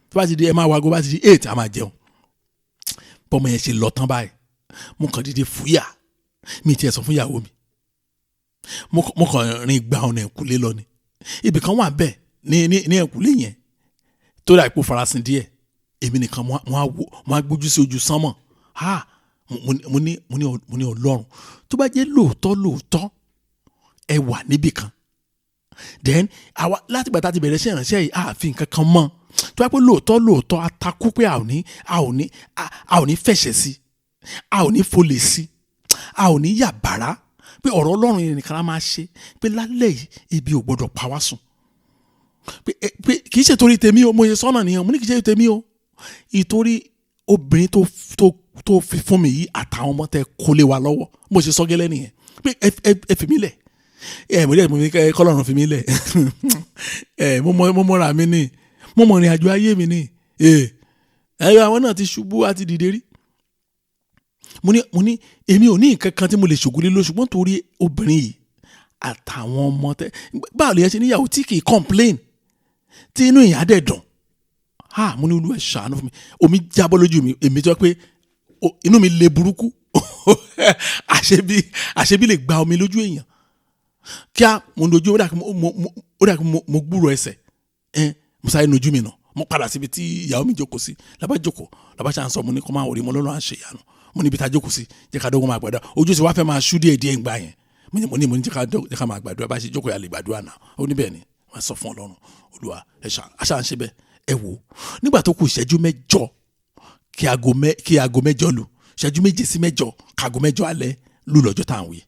tó bá ti di ẹ máa wago, bá ti di 8 a máa jẹun. Bọ́mọ yẹn ṣe lọ tán báyìí, mo kàn dìde fúyà, mi tiẹ̀ sọ fún ìyàwó mi, mo kàn rìn gba ọ̀nà ẹ̀kúlé lọ ni. Ibì kan wà bẹ́ẹ̀ ní ẹ̀kúlé yẹn tó dà ipò farasin díẹ̀, èmi nìkan mo á gbójú sí ojú sánmọ̀. Ha, mo ní Ọlọ́run, tó bá jẹ́ lóòótọ́ lóòótọ́ ẹ wà níbì kan, then àwa láti gbà tá a ti bẹ̀rẹ̀ iṣẹ́ ìránṣẹ́ yìí àfi nǹkan kan mọ́, tó bá pẹ́ lóòótọ́ lóòótọ́ atakú pé a ò ní fẹ̀ṣẹ̀ sí, a ò ní folè sí, a ò ní yàbàrá, pé ọ̀rọ̀ Ọlọ́run yẹn nìkan la máa ṣe, pé lálẹ́ yìí ibi ò gbọ́dọ̀ pa wá sùn, pé kì í ṣe torí tèmi o, mo ṣe sọ́nà nìyẹn, mo ní kì í ṣe tèmi o, ìtorí obìnrin tó fi fún mi yìí àtàwọn ọmọ tẹ kó lé wa lọ́wọ́, mo ṣe sọ́gẹ́lẹ́ nìyẹn, pé ẹ fi mí lẹ̀, ẹ mo dẹ̀ mo ní kọ́lọ́run fi mí lẹ̀. Ẹ mo mọ́ra mi ní, mo mọ̀ ìrìn àjò ayé mi ní, ẹ àwọn náà ti ṣubú àti dìde rí. Mo ní èmi ò ní nǹkan kan tí mo lè ṣògùn lé lórí, ṣùgbọ́n torí obìnrin yìí àtàwọn ọmọ tẹ, báwo lè yẹn ṣe níyàwó tí kì í complain, tí inú ìyá dẹ̀ dùn. Ha, mo ní Olúwa ṣàánú fún mi, omi jábọ́ lójú mi, èmi tó pé inú mi le burúkú. Àṣebí lè gba omi lójú èèyàn. Kíá mo nojú, ó dà kí mo gbúrò ẹsẹ̀, mo sáré nojú mi nà, mo padà síbi tí ìyàwó mi jókòó sí, lábá jókòó, lábá ṣe à ń sọ, mo ní kó máa wòrí, mo lọ́nà à ń ṣe ìyanu, mo níbi tá a jókòó sí, jẹ́ ká dọ́gbọ́n máa gbàdúrà, ojú sì wá fẹ́ máa ṣú díẹ̀ díẹ̀ ńgbà yẹn, mo ní jẹ́ ká máa gbàdúrà, bá ṣe jókòó yà lè gbàdúrà náà, ó ní bẹ́ẹ̀ ni, wọ́n sọ fún Ọlọ́run, Olúwa àṣà ń ṣe bẹ́ẹ̀. Ẹ wò, nígbà tó kù ìṣẹ́jú 8 kí aago 8 lù, ìṣẹ́jú 7 sí 8 káago 8 alẹ́ lù lọ́jọ́ tá à ń wí.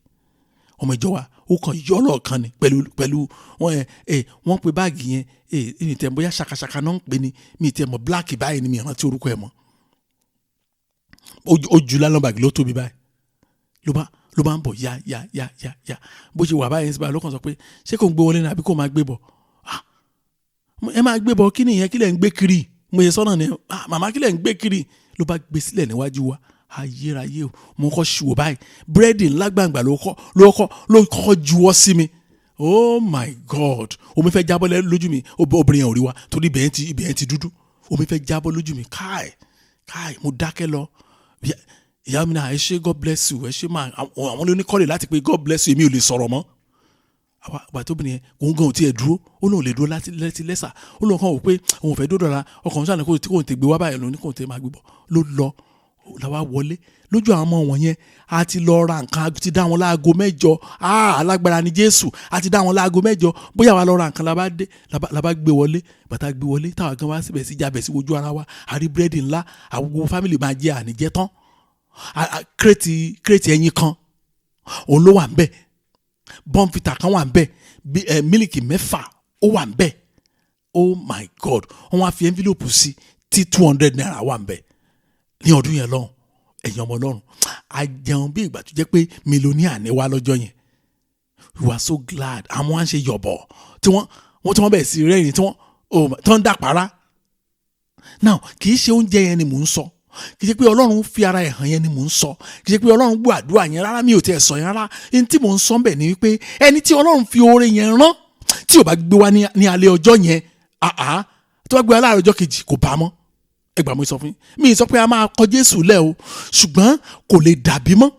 Ọmọ ìjọ wa ó kàn yọ́ lọ́ọ̀kan ni pẹ̀lú wọ́n pe báàgì yẹn, mi tẹ̀ bóyá ṣakaṣaka náà ń pè ní, mi tẹ̀ mọ̀ bíláàkì báyìí ni mi rántí orúkọ ẹ̀ mọ́. Ó ju lálọ́ báàgì ló tóbi báyìí, Ló máa ń bọ̀ ya ya ya ya ya. Bó ṣe wà báyìí síbáà ló kàn sọ pé ṣé kò ń gbé wọlé ní àbí kò máa gbé bọ̀? Ẹ máa gbé bọ̀, kí nìyẹn, kí lẹ̀ ń gbé kiri? Mo yẹ sọ́nà ni, màmá, kí lẹ̀ ń gbé kiri? Ló bá gbé sílẹ̀ níwájú wa. Ayérayé o, mo kọ́ ṣùwò báyìí, búrẹ́dì ńlá gbàǹgbà ló kọ́ juwọ́ sí mi. Oh my God, omi fẹ́ jábọ́ lójú mi. Obìnrin yẹn ò rí wa torí ibẹ̀ yẹn ti dúdú. Omi fẹ́ jábọ́ lójú mi. Káì káì, mo dákẹ́ lọ. Ìyá mi náà, "Ẹ ṣé, God bless you, ẹ ṣé máa." Àwọn oníkọ́lé láti pé "God bless you", èmi ò lè sọ̀rọ̀ mọ́. Àwa àgbà tóbi yẹn, òun gan ò tiẹ̀ dúró, ó lóun lè dúró láti láti lẹ́sà. Ó lóun kàn wò pé òun fẹ́ dúró dọ̀la, ọkàn sáà ní kò tí kò tè gbé wá báyìí, lòun ní kò tè máa gbé bọ̀. Ló lọ làwa wọlé lójú àwọn ọmọ wọn yẹn. A ti lọ ra nǹkan, a ti dá wọn láago 8. Alágbára ni Jésù. A ti dá wọn láago 8, bóyá wa lọ ra nǹkan, la bá dé, la bá gbé wọlé. Bàtà gbé wọlé, táwa gan wá síbẹ̀ sí jábẹ̀ sí ojú ara wa, a rí búrẹ́dì ńlá, àwọn gbogbo family máa jẹ àníjẹ tán. Crate ẹyin kan òun ló wà ń bẹ̀, Bournvita kan wà ń bẹ̀, mílìkì 6 ó wà ń bẹ̀. Oh my God, wọ́n wá fi envelope sí tí ₦200 wà ń bẹ̀ ní ọdún yẹn lọ́hùn. Ẹ̀yin ọmọ Ọlọ́run, a jẹun bí ìgbà tó jẹ́ pé millionaire ní wá lọ́jọ́ yẹn. We were so glad. Àwọn wá ń ṣe yọ̀bọ̀ tí wọ́n bẹ̀rẹ̀ sí rẹ́rìn tí wọ́n ń dàpárá. Now, kì í ṣe oúnjẹ yẹn ni mò ń sọ, kì í ṣe pé Ọlọ́run fi ara ẹ̀ hàn yẹn ni mò ń sọ, kì í ṣe pé Ọlọ́run gbọ́ àdúrà yẹn rárá, mi ò tiẹ̀ sọ yẹn rárá. Ní tí mò ń sọ bẹ̀ ni wípé ẹni tí Ọlọ́run fi oore yẹn rán, tí ò bá gbé wá ní alẹ́ ọjọ́ yẹn, àá tó bá gbé wá láàárọ̀ ọjọ́ kejì, kò bá mọ́. Ẹ gbà, mo sọ fún yín, mi sọ pé a máa kọ Jésù lẹ̀ o, ṣùgbọ́n kò lè dàbí mọ́,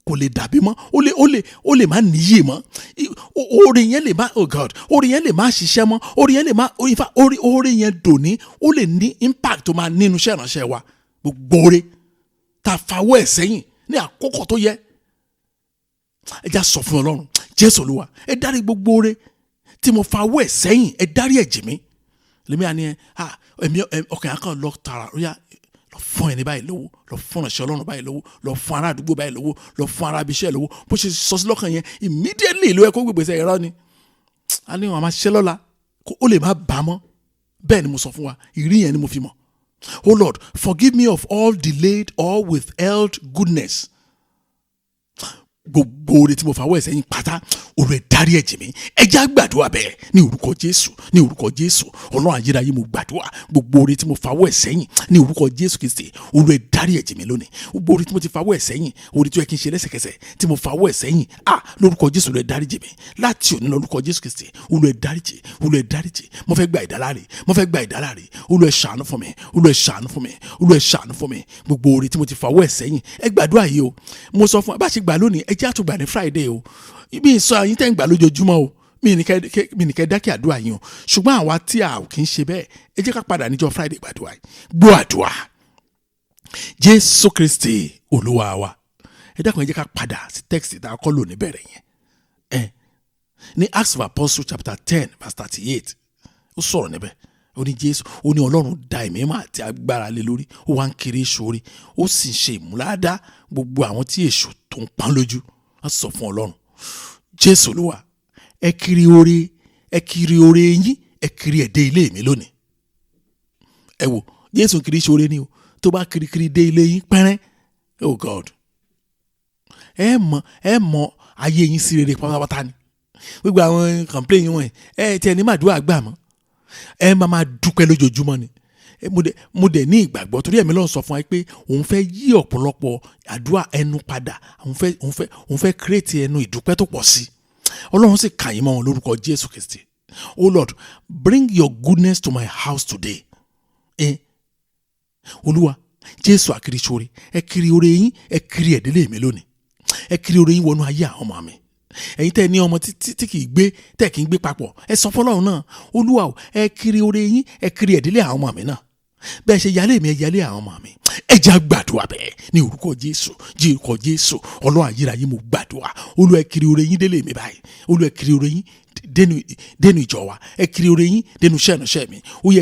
kò lè dàbí mọ́. Ó lè má níyì mọ́. Oore yẹn lè má, oh God, oore yẹn lè má ṣiṣẹ́ mọ́. Oore yẹn lè má, in fact, oore yẹn dòní, ó lè ní impact tó máa nínú iṣẹ́ ìránṣẹ́ wa. Gbogbo oore tá a fawọ́ ẹ̀ sẹ́yìn ní àkókò tó yẹ, ẹ já sọ fún Ọlọ́run. Jésù Olúwa, ẹ dárí gbogbo oore tí mo fawọ́ ẹ̀ sẹ́yìn, ẹ dárí ẹ̀ jì mí. Lèmi àní ẹ, ah, ẹ̀mí ọkàn yẹn kàn lọ tààrà, ó yá, lọ fún ẹni báyìí lówó, lọ fún ìránṣẹ́ Ọlọ́run báyìí lówó, lọ fún ará àdúgbò báyìí lówó, lọ fún ará abiṣẹ́ lówó. Bó ṣe sọ sí lọ́kàn yẹn, immediately ló yẹ kó gbègbèsè. Ẹ̀rọ ni a ní wọn máa ṣiṣẹ́ lọ́la, ó lè má bá mọ́. Bẹ́ẹ̀ ni mo sọ fún wa, ìrí yẹn ni mo fi mọ̀. Oh Lord, forgive me of all delayed or withheld goodness. Gbogbo oore tí mo fàwọ́ ẹ̀ sẹ́yìn pátá, oore, dárí ẹ̀ jì mí. Ẹ jẹ́ á gbàdúrà bẹ́ẹ̀ ní orúkọ Jésù. Ní orúkọ Jésù, Ọlọ́run ayérayé, mo gbàdúrà, gbogbo oore tí mo fàwọ́ ẹ̀ sẹ́yìn, ní orúkọ Jésù Kristi, oore, dárí ẹ̀ jì mí lónìí. Gbogbo oore tí mo ti fàwọ́ ẹ̀ sẹ́yìn, oore tó yẹ kí n ṣe lẹ́sẹ̀kẹsẹ̀ tí mo fàwọ́ ẹ̀ sẹ́yìn, ah, lórúkọ Jésù, olúwa, dárí jì mí láti òní lọ. Lórúkọ Jésù Kristi, olúwa, dárí jì, olúwa, dárí jì. Mo fẹ́ gba ìdáláre, mo fẹ́ gba ìdáláre. Olúwa, ṣàánú fún mi, Olúwa, ṣàánú fún mi, Olúwa, ṣàánú fún mi. Gbogbo oore tí mo ti fàwọ́ ẹ̀ sẹ́yìn, ẹ gbàdúrà yìí o. Mo sọ fún wa bá ṣe gbà lónìí, ẹ jẹ́ àtúgbà ní Friday o. Mi sọ àyín tẹ́ ń gbà lójoojúmọ́ o, mi ní kẹ́ dákẹ́ àdúrà yín o, ṣùgbọ́n àwa tí a ò kì í ṣe bẹ́ẹ̀, ẹ jẹ́ ká padà níjọ́ Friday gbàdúrà yìí. Gbọ́ àdúrà, Jésù Kristi Olúwa wa. Ẹ dákun, ẹ jẹ́ ká padà sí text tá a kọ́ lò níbẹ̀rẹ̀ yẹn. Ẹ ní Acts of Apostles chapter 10 verse 38, ó sọ̀rọ̀ níbẹ̀. Ó ní Jésù, ó ní Ọlọ́run da ẹ̀mí mímọ́ àti agbára lé lórí, ó wá ń kiri ìṣòro, ó sì ń ṣe ìmúláradá gbogbo àwọn tí èṣù tó ń pọ́n lójú. Á sọ fún Ọlọ́run. Jésù Olúwa, ẹ kiri oore, ẹ kiri oore yín, ẹ kiri ẹ̀ dé ilé mi lónìí. Ẹ wò, Jésù kiri ìṣòro ni o. Tó bá kiri kiri dé ilé yín pẹ́rẹ́, oh God, ẹ mọ, ẹ mọ ayé yín sí rere pátápátá ni. Gbogbo àwọn complain wọn, ẹ tiẹ̀ ní màdúrà gbà mọ́, ẹ máa máa dúpẹ́ lójoojúmọ́ ni. Mo dẹ̀ ní ìgbàgbọ́ torí ẹ̀mí lọ́n sọ fún wa pé òun fẹ́ yí ọ̀pọ̀lọpọ̀ àdúrà ẹnu padà, òun fẹ́ create ẹnu ìdúpẹ́ tó pọ̀ sí. Ọlọ́run sì kà yín mọ́ wọn lórúkọ Jésù Kristi. Oh Lord, bring your goodness to my house today. Ẹ Olúwa Jésù àkìrìsóore, ẹ kiri oore yín, ẹ kiri ẹ̀dílé mi lónìí. Ẹ kiri oore yín wọnú ayé àwọn ọmọ mi. Ẹ̀yin tẹ́ ẹ ní ọmọ tí kì í gbé, tẹ́ kì í gbé papọ̀, ẹ sọ fọlọ́run náà. Olúwa o, ẹ kiri oore yín, ẹ kiri ẹ̀dílé àwọn ọmọ mi náà. Bẹ́ẹ̀ ṣe yálé mi, ẹ yálé àwọn ọmọ mi. Ẹ jẹ́ á gbàdúrà bẹ́ẹ̀ ní orúkọ Jésù. Jí orúkọ Jésù, Ọlọ́run ayérayé, mo gbàdúrà. Olúwa, ẹ kiri oore yín délé mi báyìí. Olúwa, ẹ kiri oore yín dénú ìjọ wa. Ẹ kiri oore yín dénú iṣẹ́ ìránṣẹ́ mi. Ó yẹ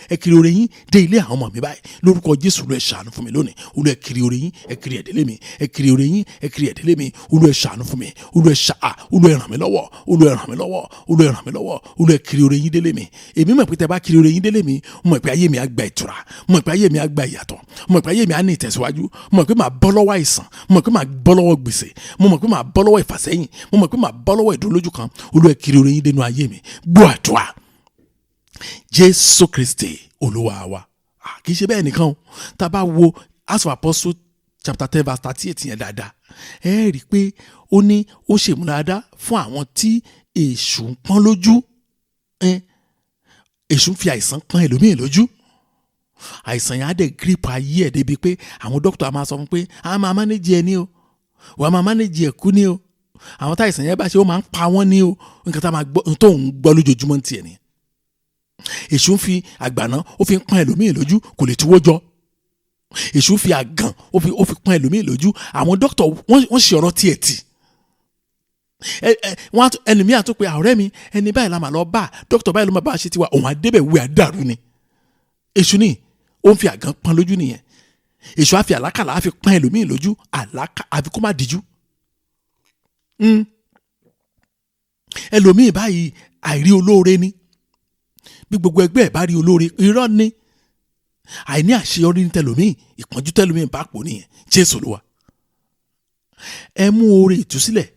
ẹ kiri oore yín dé ilé àwọn ọmọ mi báyìí lórúkọ Jésù. Olúwa, ẹ ṣàánú fún mi lónìí. Olúwa, ẹ kiri oore yín, ẹ kiri ẹ̀dẹ́lé mi. Ẹ kiri oore yín, ẹ kiri ẹ̀dẹ́lé mi. Olúwa, ẹ ṣàánú fún mi. Olúwa, ẹ ṣà Olúwa, ẹ ràn mí lọ́wọ́. Olúwa, ẹ ràn mí lọ́wọ́. Olúwa, ẹ ràn mí lọ́wọ́. Olúwa, ẹ kiri oore yín délé mi. Èmi mọ̀ pé tẹ́ bá kiri oore yín délé mi, mo mọ̀ pé ayé mi á gba ìtura, mo mọ̀ pé ayé mi á gba ìyàtọ̀. Mo mọ̀ pé ayé mi á ní ìtẹ̀síwájú. Mo mọ̀ pé màá bọ́ lọ́wọ́ àìsàn. Mo mọ̀ pé màá bọ́ lọ́wọ́ gbèsè. Mo mọ̀ pé màá bọ́ lọ́wọ́ ìfàsẹ́yìn. Mo mọ̀ pé màá bọ́ lọ́wọ́ ìdúró kan. Olúwa, kiri oore yín dénú ayé mi. Gbọ́ àdúrà. Jésù Kristi Olúwa wa. Kì í ṣe bẹ́ẹ̀ nìkan o. Tá a bá wo Acts of Apostles chapter 10 verse 38 yẹn dáadáa, ẹ rí i pé ó ní ó ṣèmúláradá fún àwọn tí èṣù ń pọ́n lójú. Èṣù ń fi àìsàn pọ́n ẹlòmíì lójú. Àìsàn yẹn á dẹ̀ grip ayé ẹ̀ débi pé àwọn dókítà máa sọ fún pé a máa manage ẹ ní o, wà á máa manage ẹ kú ní o. Àwọn táìsàn yẹn bá ṣe, ó máa ń pa wọ́n ní o. Nǹkan tá a máa gbọ́ tó ń gbọ́ lójoojúmọ́ ń tiẹ̀ ni. Èṣù ń fi àgbàná, ó fi ń pọ́n ẹlòmíì lójú, kò lè tuwó jọ. Èṣù fi àgàn, ó fi pọ́n ẹlòmíì lójú. Àwọn dókítà wọ́n ṣe ọ̀rọ̀ tiẹ̀ tì. Ẹ ẹ wọ́n ẹlòmíì àtún pé ọ̀rẹ́ mi, ẹni báyìí la máa lọ bá, dókítà báyìí ló máa bá a ṣe tiwa. Òun àdébẹ̀ wí àdàrú ni. Èṣù ni ó ń fi àgàn pọ́n lójú nìyẹn. Èṣù á fi àlákàlà, á fi pọ́n ẹlòmíì lójú, àlákà àfi kó má díjú. Ẹlòmíì báyìí, àìrí olóore ni. Bí gbogbo ẹgbẹ́ ẹ̀ bá rí olóore, irọ́ ni. Àìní àṣeyọrí ní tẹlòmíì, ìpọ́njú tẹlòmíì bá pò nìyẹn. Jésù Olúwa, ẹ mú oore ìtúsílẹ̀,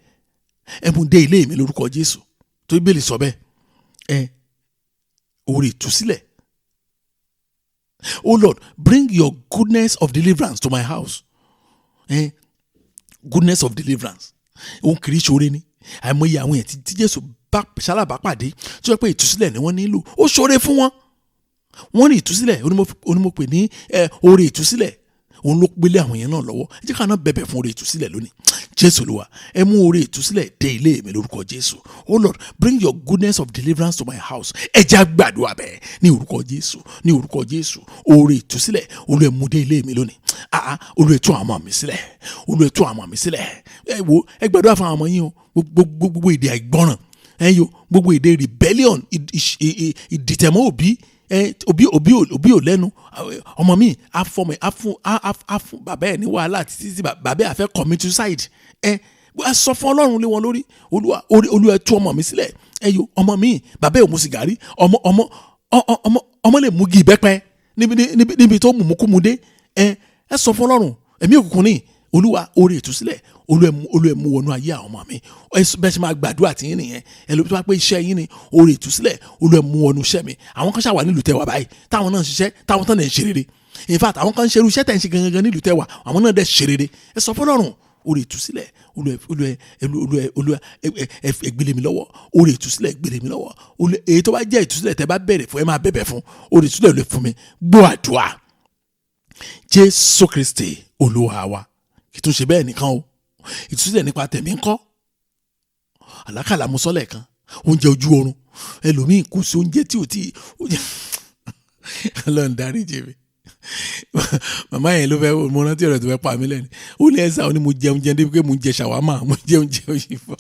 ẹ mú dé ilé mi lórúkọ Jésù. Tó Bíbélì sọ bẹ́ẹ̀, ẹ oore ìtúsílẹ̀. Oh Lord, bring your goodness of deliverance to my house. Goodness of deliverance, òun kìí ṣoore ni. Àìmọye àwọn èèyàn tí Jésù bá ṣalábàápàdé tí wọ́n pé ìtúsílẹ̀ ni wọ́n nílò, ó ṣoore fún wọn, wọ́n ní ìtúsílẹ̀. Onímọ̀ pè ní oore ìtúsílẹ̀, òun ló gbélé àwọn yẹn náà lọ́wọ́. Ẹ jẹ́ ká náà bẹ̀bẹ̀ fún oore ìtúsílẹ̀ lónìí. Jésù Olúwa, ẹ mú oore ìtúsílẹ̀ dé ilé mi lórúkọ Jésù. Oh Lord, bring your goodness of deliverance to my house. Ẹ jẹ́ á gbàdúrà bẹ́ẹ̀ ní orúkọ Jésù, ní orúkọ Jésù. Oore ìtúsílẹ̀, Olúwa, mú dé ilé mi lónìí. Ah, Olúwa, tú àwọn ọmọ mi sílẹ̀. Olúwa, tú àwọn ọmọ mi sílẹ̀. Ẹ wo, ẹ gbàdúrà fún àwọn ọmọ yín o. Gbogbo gbogbo èdè àìgbọràn, ẹ yo, gbogbo èdè rebellion, ìdìtẹ̀mọ́ òbí, òbí ò lẹ́nu. Ọmọ mi afọmọ afún afún bàbá ẹ̀ ní wàhálà títí tí bàbá ẹ̀ àfẹ́ commit suicide. Ẹ sọ fún Ọlọ́run lé wọn lórí. Olúwa, Olúwa, tú ọmọ mi sílẹ̀. Ẹ yo, ọmọ mi, bàbá ẹ̀ ò mu sìgárì, ọmọ lè mú gi ìbẹ́pẹ níbi tó mú mú dé. Ẹ sọ fún Ọlọ́run, ẹ̀mí òkùnkùn ní. Olúwa, oore ìtúsílẹ̀, Olúwa, mú wọnú ayé àwọn ọmọ mi. Bẹ́ẹ̀ ṣe máa gbàdúrà tí yín nìyẹn. Ẹ ló tó bá pé iṣẹ́ yín ni oore ìtúsílẹ̀, Olúwa, mú wọnú iṣẹ́ mi. Àwọn kan ṣàwà nílùú tẹwà báyìí, táwọn náà ń ṣiṣẹ́, táwọn tán lè ń ṣe rere. In fact, àwọn kan ń ṣerú iṣẹ́ tẹ̀ ń ṣe gangan nílùú tẹwà, àwọn náà dẹ̀ ṣe rere. Ẹ sọ fọlọ́run, oore ìtúsílẹ̀, Olúwa, Olúwa, Olúwa, Olúwa, ẹ gbélé mi lọ́wọ́. Oore ìtúsílẹ̀, gbélé mi lọ́wọ́. Èyí tó bá jẹ́ ìtúsílẹ̀ tẹ́ bá bẹ̀rẹ̀ fún, ẹ máa bẹ̀bẹ̀ fún oore ìtúsílẹ̀ lè fún mi. Gbọ́ àdúrà. Jésù Kristi Olúwa wa. Kì í tún ṣe bẹ́ẹ̀ nìkan o. Ìtúsílẹ̀ nípa tẹ̀mí ńkọ́? Àlákàlà mo sọ́lẹ̀ kan, oúnjẹ ojú oorun. Ẹlòmíì kò sí oúnjẹ tí ò tí. Ọlọ́run dáríjì mi. Màmá yẹn ló fẹ́, mo rántí ọ̀rọ̀ tó fẹ́ pa mí lẹ́nu. Ó ní ẹ̀sà, ó ní mo jẹun jẹun débi pé mo jẹ ṣàwámà, mo jẹ oúnjẹ òyìnbó.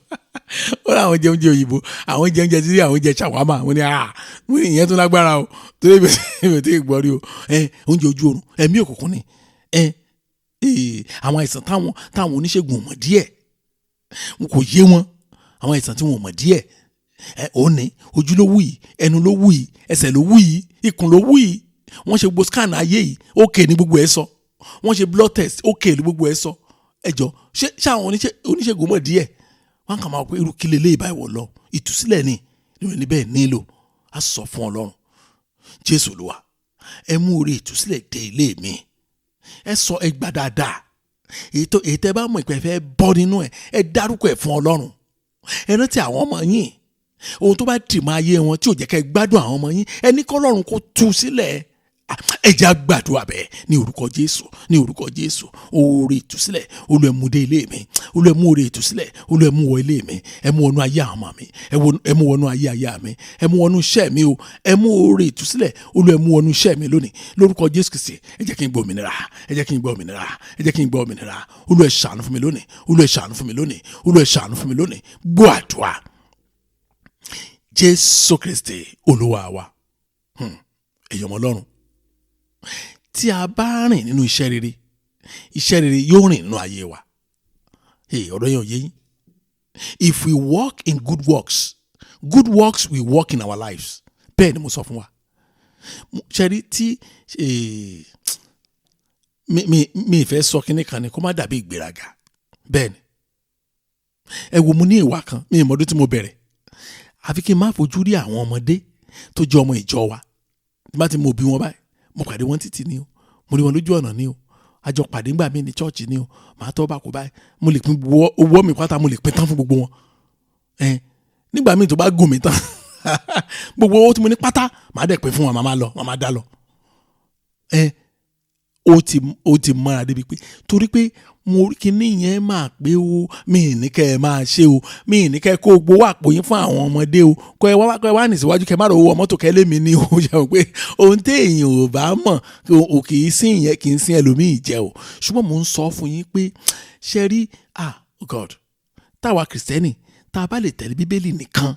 Ó ní àwọn jẹ oúnjẹ òyìnbó, àwọn jẹ oúnjẹ títí àwọn jẹ ṣàwámà. Mo ní à, mo ní ìyẹn tó lágbára o, torí ibi tí ì gbọ́ rí o. Ẹ oúnjẹ ojú oorun, ẹ̀mí òkùnkùn ni. Ẹ àwọn àìsàn táwọn oníṣègùn ò mọ̀ díẹ̀, wọn kò yé wọn, àwọn àìsàn tí wọn ò mọ̀ díẹ̀. Ẹ ò ní ojú ló wù yìí, ẹnu ló wù yìí, ẹsẹ̀ ló wù yìí, ikùn ló wù yìí. Wọ́n ṣe gbogbo scan ayé yìí, ókè ní gbogbo ẹ̀ sọ. Wọ́n ṣe blood test, ókè ní gbogbo ẹ̀ sọ. Ẹ jọ, ṣé àwọn oníṣègùn mọ̀ díẹ̀? Wọ́n kàn máa pé irú kí lélẹ́yìí báyìí wọ̀ lọ. Ìtúsílẹ̀ ni nínú ẹni bẹ́ẹ̀ nílò. Á sọ fún Ọlọ́run. Jésù Olúwa, ẹ mú oore ìtúsílẹ̀ dé ilé mi. Ẹ sọ, ẹ gbà dáadáa. Èyí tẹ́ bá mọ̀ ìpẹ́ fẹ́ bọ́ nínú ẹ̀, ẹ dárúkọ ẹ̀ fún Ọlọ́run. Ẹ rántí àwọn ọmọ yín, ohun tó bá dì mọ́ ayé wọn tí ò jẹ́ kẹ́ ẹ gbádùn àwọn ọmọ yín, ẹ ní kọ́lọ́run kó tú sílẹ̀. Ẹ jẹ́ á gbàdúrà bẹ́ẹ̀ ní orúkọ Jésù, ní orúkọ Jésù. Oore ìtúsílẹ̀, Olúwa, mú dé ilé mi. Olúwa, mú oore ìtúsílẹ̀, Olúwa, mú wọ ilé mi. Ẹ mú wọnú ayé àwọn ọmọ mi, ẹ mú wọnú ayé aya mi, ẹ mú wọnú iṣẹ́ mi o. Ẹ mú oore ìtúsílẹ̀, Olúwa, mú wọnú iṣẹ́ mi lónìí lórúkọ Jésù Kristi. Ẹ jẹ́ kí n gbọ́ òmìnira, ẹ jẹ́ kí n gbọ́ òmìnira, ẹ jẹ́ kí n gbọ́ òmìnira. Olúwa, ṣàánú fún mi lónìí. Olúwa, ṣàánú fún mi lónìí. Olúwa, ṣàánú fún mi lónìí. Gbọ́ àdúrà. Jésù Kristi Olúwa wa. Ẹ̀yin ọmọ Ọlọ́run, tí a bá rìn nínú iṣẹ́ rere, iṣẹ́ rere yóò rìn nínú ayé wa. Ọ̀rọ̀ yẹn ò yé yín. If we walk in good works, good works will work in our lives. Bẹ́ẹ̀ ni mo sọ fún wa. Ṣe rí tí Mi ìfẹ́ sọ kínní kan ni kó má dàbí ìgbéraga. Bẹ́ẹ̀ ni, ẹ wo, mo ní ìwà kan, mi ìmọ̀dún tí mo bẹ̀rẹ̀, àfi kí n má fojú rí àwọn ọmọdé tó jẹ́ ọmọ ìjọ wa. Tí bá ti mọ òbí wọn báyìí, mo pàdé wọn títì ni o, mo rí wọn lójú ọ̀nà ni o, àjọ pàdé ńgbà mí ní chọ́ọ̀chì ni o, màá tọ́ bá kó báyìí, mo lè pín owó mi pátá, mo lè pín tán fún gbogbo wọn. Nígbà míì tó bá gùn mí tán, gbogbo owó tí mo ní pátá màá dẹ̀ pín fún wọn, màá má lọ, màá má dá lọ. Ó ti mọ́ra débi pé torí pé mo rí kíní yẹn máa pé o, mi ní kẹ́ ẹ máa ṣe o, mi ní kẹ́ ẹ kó gbowó àpò yín fún àwọn ọmọdé o, kọ́ ẹ wá, kọ́ ẹ wá nìsíwájú, kẹ́ ẹ má rò owó mọ́tò kẹ́ lé mi ní o. Jẹ́ pé ohun tí èèyàn ò bá mọ̀ o kì í sí ìyẹn, kì í sí ẹlòmíì jẹ o. Ṣùgbọ́n mò ń sọ fún yín pé ṣe rí, ah God, táwa Kìrìsìtẹ́nì tá a bá lè tẹ̀lé Bíbélì nìkan,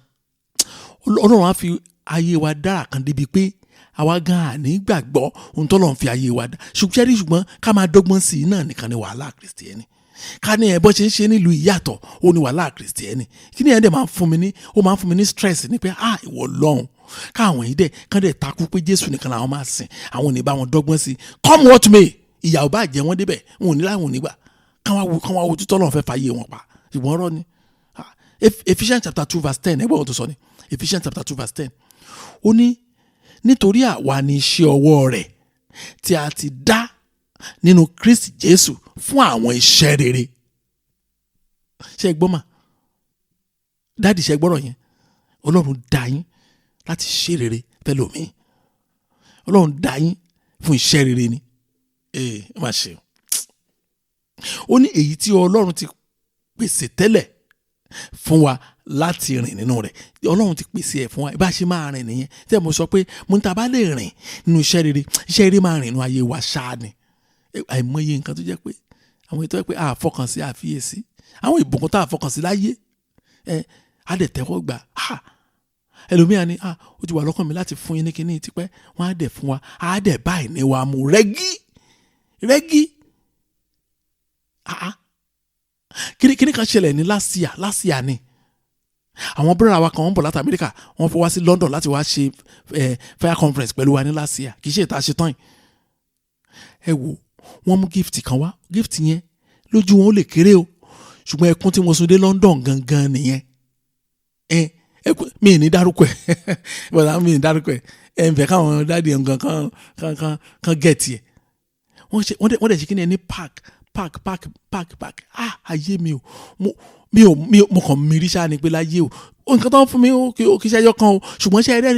Ọlọ́run á fi ayé wa dára kan débi pé àwa gan àní gbàgbọ́ ohun tó lọ́n fi ayé wa dá. Ṣùgbọ́n rí, ṣùgbọ́n ká máa dọ́gbọ́n sí i náà nìkan ni wàhálà Kìrìsìtẹ́nì. Ká ní ẹ bọ́ ṣe ń ṣe nílùú ìyàtọ̀, ó ní wàhálà Kìrìsìtẹ́nì. Kí ni ẹ̀ dẹ̀ máa ń fún mi ní, ó máa ń fún mi ní stress ni pé, ah, ìwọ lọ́hùn, káwọn yìí dẹ̀ kán dẹ̀ takú pé Jésù nìkan làwọn máa sìn, àwọn ò ní bá wọn dọ́gbọ́n sí i. Come what may, ìyà ò bá jẹ wọ́n débẹ̀, wọn ò ní láwọn ò ní gbà. Káwọn wo títọ́ lọ́n fẹ́ fàyè wọn pa. Ṣùgbọ́n ọ̀rọ̀ ni Ephesians chapter 2 verse 10, ẹgbẹ́ wọn tó sọ ni Ephesians chapter 2 verse 10, ó ní nítorí àwa ni iṣẹ́ ọwọ́ rẹ̀ tí a ti dá nínú Kristi Jésù fún àwọn iṣẹ́ rere. Ṣé ẹ gbọ́ mà? Daddy, ṣe gbọ́rọ̀ yẹn? Ọlọ́run dá yín láti ṣe rere fẹ́lòmíì. Ọlọ́run dá yín fún iṣẹ́ rere ni. Ee, ẹ má ṣe o. Ó ní èyí tí Ọlọ́run ti pèsè tẹ́lẹ̀ fún wa láti rìn nínú rẹ̀. Ọlọ́run ti pèsè ẹ̀ fún wa, bá a ṣe máa rìn nìyẹn. Tẹ́ mo sọ pé mo ní ta bá lè rìn nínú iṣẹ́ rere, iṣẹ́ rere máa rìn nínú ayé wa ṣáá ni. Àìmọye nǹkan tó jẹ́ pé àwọn ètò ẹ̀ pé a fọkàn sí, àfiyèsí àwọn ìbùkún tá a fọkàn sí láyé, ẹ á dẹ̀ tẹ́wọ́ gbà á. Ẹlòmíà ni, ah, ó ti wà lọ́kàn mi láti fún yín ní kíní tipẹ́. Wọ́n á dẹ̀ fún wa, á dẹ̀ báyìí ní wa mú rẹ́gí rẹ́gí. Ah, kíní kan ṣẹlẹ̀ ní last year ni àwọn brother wa kan, wọ́n bọ̀ láti Amẹ́ríkà, wọ́n fẹ́ wá sí London láti wá ṣe fire conference pẹ̀lú wa ní last year, kì í ṣe ìta ṣe tán yìí. Ẹ wò, wọ́n mú gift kan wá. Gift yẹn lójú wọn ó lè kéré o, ṣùgbọ́n ẹkún tí mo sun dé London gangan nìyẹn. Ẹ ẹkún mi ì ní dárúkọ ẹ, bọ́dà, mi ì ní dárúkọ ẹ. Ẹ ń fẹ́ káwọn daddy ẹ̀ nǹkan kan kan kan kan get ẹ̀. Wọ́n ṣe, wọ́n dẹ̀ ṣe kí ni ẹ ní park park park park park. Ah, ayé mi o, mo mi ò mi ò mo kàn mi rí ṣáà ni pé láyé o, nǹkan tó ń fún mi ó kì í ṣe ẹyọ kan o, ṣùgbọ́n ṣe ẹrẹ́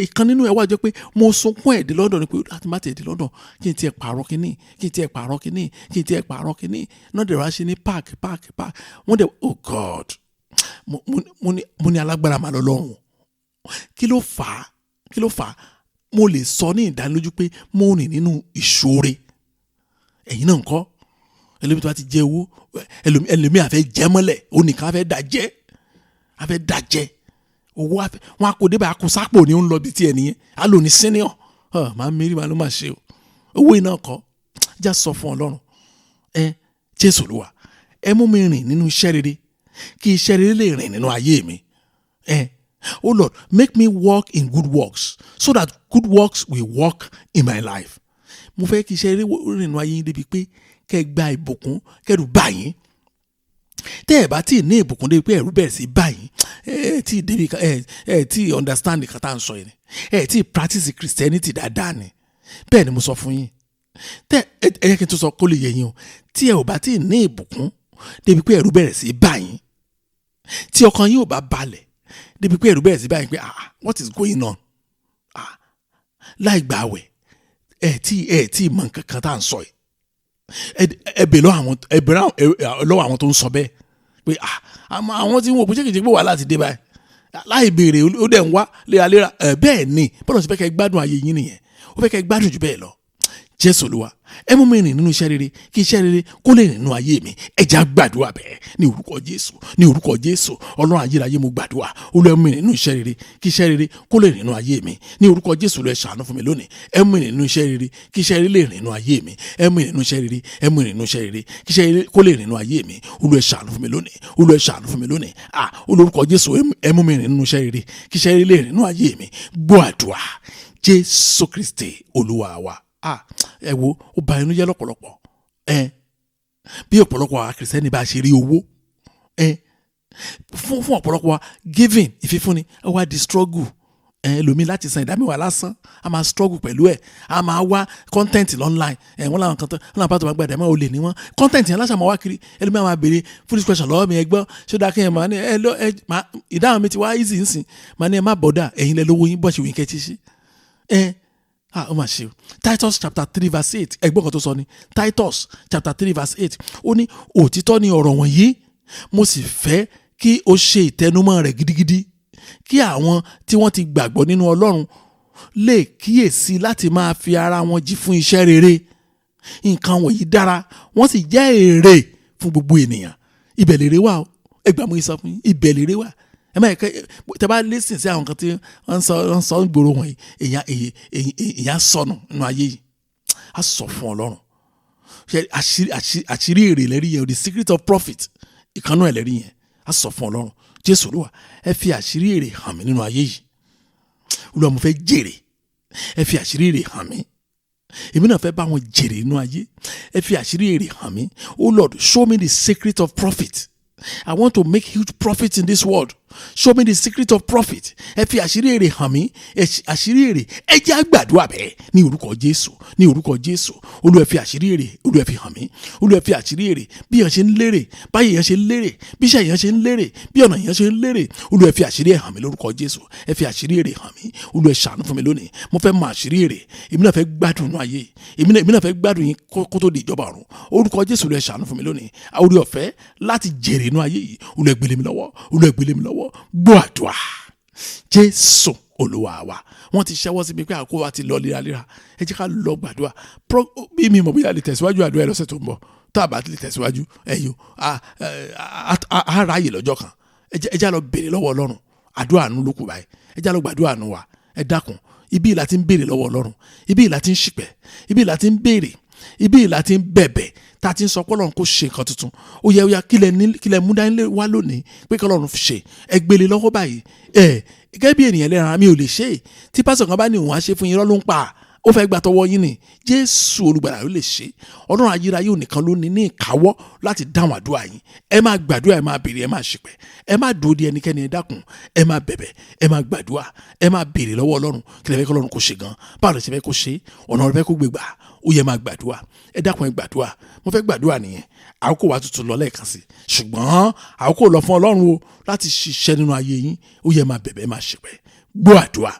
ìkan nínú ẹ̀ wá jẹ́ pé mo sunkún ẹ̀ dé London ni pé láti má tiẹ̀ dé London, kí n tiẹ̀ pààrọ̀ kínní, kí n tiẹ̀ pààrọ̀ kínní, kí n tiẹ̀ pààrọ̀ kínní náà. Dẹ̀ wá ṣe ní park park park. Wọ́n dẹ̀, oh God, mo ní alágbára máa lọ lọ́rùn. Kí ló fà á? Kí ló fà á? Mo lè sọ ní ìdánilójú pé mo rìn nínú ìṣòre. Ẹ̀yin náà ńkọ́? Ẹlòmíì tó bá ti jẹ owó, ẹlòmíì àfẹ́ jẹ mọ́lẹ̀, onìkan àfẹ́ dà jẹ́, àfẹ́ dà jẹ́ owó, àfẹ́ wọn a kò débẹ̀, a kò sápò ní ó ń lọ bí tiẹ̀ nìyẹn, a lò ní senior. Máa mérí máa ló máa ṣe o. Owó iná kọ́ já sọ fún Ọlọ́run. Ẹ Jésù Olúwa, ẹ mú mi rìn nínú iṣẹ́ rere, kí iṣẹ́ rere lè rìn nínú ayé mi. Ẹ, oh Lord, make me walk in good works so that good works will work in my life. Mo fẹ́ kí iṣẹ́ rere rìn nínú ayé yín débi pé kẹ́ gba ìbùkún, kẹ́rù bá yín. Tẹ́ ẹ̀ bá tí ì ní ìbùkún débi pé ẹ̀rù bẹ̀rẹ̀ sí bá yín, ẹ tí ì débi, ẹ tí ì understand nǹkan tá à ń sọ yìí ni, ẹ tí ì practice Christianity dáadáa ni. Bẹ́ẹ̀ ni mo sọ fún yín. Tẹ́ ẹ yẹ kí n tún sọ kó lè yé yín o. Tí ẹ ò bá tí ì ní ìbùkún débi pé ẹ̀rù bẹ̀rẹ̀ sí bá yín, tí ọkàn yín ò bá balẹ̀ débi pé ẹ̀rù bẹ̀rẹ̀ sí bá yín pé, ah, what is going on? Ah, láì gbààwẹ̀, ẹ tí mọ nǹkan kan tá à ń sọ yìí. Ẹ bè lọ́wọ́ àwọn tó ń sọ bẹ́ẹ̀ pé àwọn tí ń wò pé ṣé kìí ṣe pé wàhálà ti dé báyìí, láì béèrè, ó dẹ̀ ń wá léraléra. Ẹ bẹ́ẹ̀ ni bọ́lá ṣe fẹ́ kẹ́ gbádùn ayé yín nìyẹn, ó fẹ́ kẹ́ gbádùn jù bẹ́ẹ̀ lọ. Jésù Olúwa, ẹ mú mi rìn nínú iṣẹ́ rere, kí iṣẹ́ rere kó lè rìn nínú ayé mi. Ẹ jẹ́ á gbàdúrà bẹ́ẹ̀ ní orúkọ Jésù. Ní orúkọ Jésù, Ọlọ́run ayérayé, mo gbàdúrà. Olúwa, mú mi rìn nínú iṣẹ́ rere, kí iṣẹ́ rere kó lè rìn nínú ayé mi. Ní orúkọ Jésù, Olúwa, ṣàánú fún mi lónìí. Ẹ mú mi rìn nínú iṣẹ́ rere, kí iṣẹ́ rere lè rìn nínú ayé mi. Ẹ mú mi rìn nínú iṣẹ́ rere, ẹ mú mi rìn nínú iṣẹ́ rere, kí iṣẹ́ rere kó lè rìn nínú ayé mi. Olúwa, ṣàánú fún mi lónìí. Olúwa, ṣàánú fún mi lónìí. Ah, olórúkọ Jésù, ẹ mú mi rìn nínú iṣẹ́ rere, kí iṣẹ́ rere lè rìn nínú ayé mi. Gbọ́ àdúrà, Jésù Kristi Olúwa wa. Ah, ẹ wo, ó bà inú jẹ́ lọ́pọ̀lọpọ̀. Ẹ bí ọ̀pọ̀lọpọ̀ àwọn Kìrìsìtẹ́nì bá ṣe rí owó, ẹ fún ọ̀pọ̀lọpọ̀ wa, giving, ìfífúnni, ẹ wá di struggle. Ẹ lómi láti san ìdámẹ́wàá lásán, a máa struggle pẹ̀lú ẹ̀, a máa wá content online. Ẹ wọ́n làwọn kan tán, wọ́n làwọn pàtó máa gba ìdámẹ́wàá, olè ní wọ́n. Content yẹn lásán máa wá kiri. Ẹlòmíì máa béèrè foolish question lọ́wọ́ mi. Ẹ gbọ́, ṣó dáa kí ẹ máa ní ẹ lọ ẹ máa ìdáhùn mi ti wá easy nsìn. Máa ní ẹ má bọ̀dà, ẹ̀yin lẹ lówó yín, bọ́ ṣe wí kẹ́ ti ṣe. Ẹ ah, ó mà ṣe o. Titus chapter 3 verse 8, ẹgbọ́n kan tó sọ ni. Titus chapter 3 verse 8, ó ní òtítọ́ ni ọ̀rọ̀ wọ̀nyí, mo sì fẹ́ kí o ṣe ìtẹnumọ́ rẹ̀ gidigidi, kí àwọn tí wọ́n ti gbàgbọ́ nínú Ọlọ́run lè kíyèsí láti máa fi ara wọn jì fún iṣẹ́ rere. Nǹkan wọ̀nyí dára, wọ́n sì jẹ́ èrè fún gbogbo ènìyàn. Ibẹ̀ lèrè wà o. Ẹgbàá mú sọ fún yín, ibẹ̀ lèrè wà. Ẹ má yẹ kẹ́ tẹ bá listen sí àwọn kan tí wọ́n sọ ń gbòòrò wọ̀nyí, èèyàn sọnù nínú ayé yìí. Á sọ fún Ọlọ́run àṣírí èrè lẹ́rí yẹn, the secret of profit, ìkànnú ẹ̀ lẹ́rí yẹn. Á sọ fún Ọlọ́run, Jésù Olúwa, ẹ fi àṣírí èrè hàn mí nínú ayé yìí. Olúwa, mo fẹ́ jèrè, ẹ fi àṣírí èrè hàn mí. Èmi náà fẹ́ bá wọn jèrè nínú ayé, ẹ fi àṣírí èrè hàn mí. Oh Lord, show me the secret of profit. I want to make huge profit in this world. Show me the secret of profit. Ẹ fi àṣírí èrè hàn mí. Àṣírí èrè. Ẹ jẹ́ á gbàdúrà bẹ́ẹ̀ ní orúkọ Jésù. Ní orúkọ Jésù. Olúwa, fi àṣírí èrè. Olúwa, fi hàn mí. Olúwa, fi àṣírí èrè. Bí èèyàn ṣe ń lérè. Báyìí èèyàn ṣe ń lérè. Bí iṣẹ́ èèyàn ṣe ń lérè. Bí ọ̀nà èèyàn ṣe ń lérè. Olúwa, fi àṣírí ẹ̀ hàn mí lórúkọ Jésù. Ẹ fi àṣírí èrè hàn mí. Olúwa, ṣàánú fún mi lónìí. Mo fẹ́ mọ àṣírí èrè. Èmi náà fẹ́ gbádùn inú ayé. Èmi náà fẹ́ gbádùn yín kó tó di ìjọba ọ̀run. Orúkọ Jésù, Olúwa, ṣàánú fún mi lónìí. Oore ọ̀fẹ́ láti jèrè inú ayé yìí. Olúwa, gbélé mi lọ́wọ́. Olúwa, gbélé mi lọ́wọ́. Gbọ́ àdúrà, Jésù Olúwa wa. Wọ́n ti ṣẹ́wọ́ sí mi pé àkókò wa ti lọ léraléra. Ẹ jẹ́ ká lọ gbàdúrà. Bí mi mọ̀ bóyá lè tẹ̀síwájú àdúrà ẹ lọ́sẹ̀ tó ń bọ̀. Tá a bá lè tẹ̀síwájú, ẹ̀yọ́ a ráàyè lọ́jọ́ kan. Ẹ jẹ́ lọ béèrè lọ́wọ́ Ọlọ́run. Àdúrà àánú ló kù báyìí. Ẹ jẹ́ lọ gbàdúrà àánú wa. Ẹ dákun, ibi ìlà ti ń béèrè lọ́wọ́ Ọlọ́run, ibi ìlà ti ń ṣìpẹ̀, ibi ìlà ti ń béèrè, ibi ìlà ti ń bẹ̀bẹ̀, tá a ti ń sọ pé Ọlọ́run kò ṣe nǹkan tuntun. Ó yẹ, ó yá, kílẹ̀ mú dání wá lónìí pé kí Ọlọ́run ṣe? Ẹ gbélé lọ́wọ́ báyìí. Ẹ gẹ́gẹ́ bí ènìyàn lẹ́ran, mi ò lè ṣe é. Tí pásítọ̀ kan bá ní òun á ṣe fún yín, irọ́ ló ń pa, ó fẹ́ gbà tọwọ́ yín ni. Jésù Olùgbàlà ló lè ṣe. Ọlọ́run ayérayé nìkan ló ní ní ìkáwọ́ láti dáhùn àdúrà yín. Ẹ máa gbàdúrà, ẹ máa béèrè, ẹ máa ṣìpẹ̀. Ẹ má dúró de ẹnikẹ́ni. Ẹ dákun, ẹ máa bẹ̀bẹ̀, ẹ máa gbàdúrà, ẹ máa béèrè lọ́wọ́ Ọlọ́run. Kí lẹ fẹ́ kí Ọlọ́run kó ṣe gan? Báwo lẹ ṣe fẹ́ kó ṣe? Ọ̀nà rẹ fẹ́ kó gbé gbà? Ó yẹ, máa gbàdúrà. Ẹ dákun, ẹ gbàdúrà. Mo fẹ́ gbàdúrà nìyẹn. Àkókò wa tuntun lọ lẹ́ẹ̀kan sí, ṣùgbọ́n àkókò lọ fún Ọlọ́run o láti ṣiṣẹ́ nínú ayé yín. Ó yẹ, máa bẹ̀bẹ̀, máa ṣìpẹ̀. Gbọ́ àdúrà,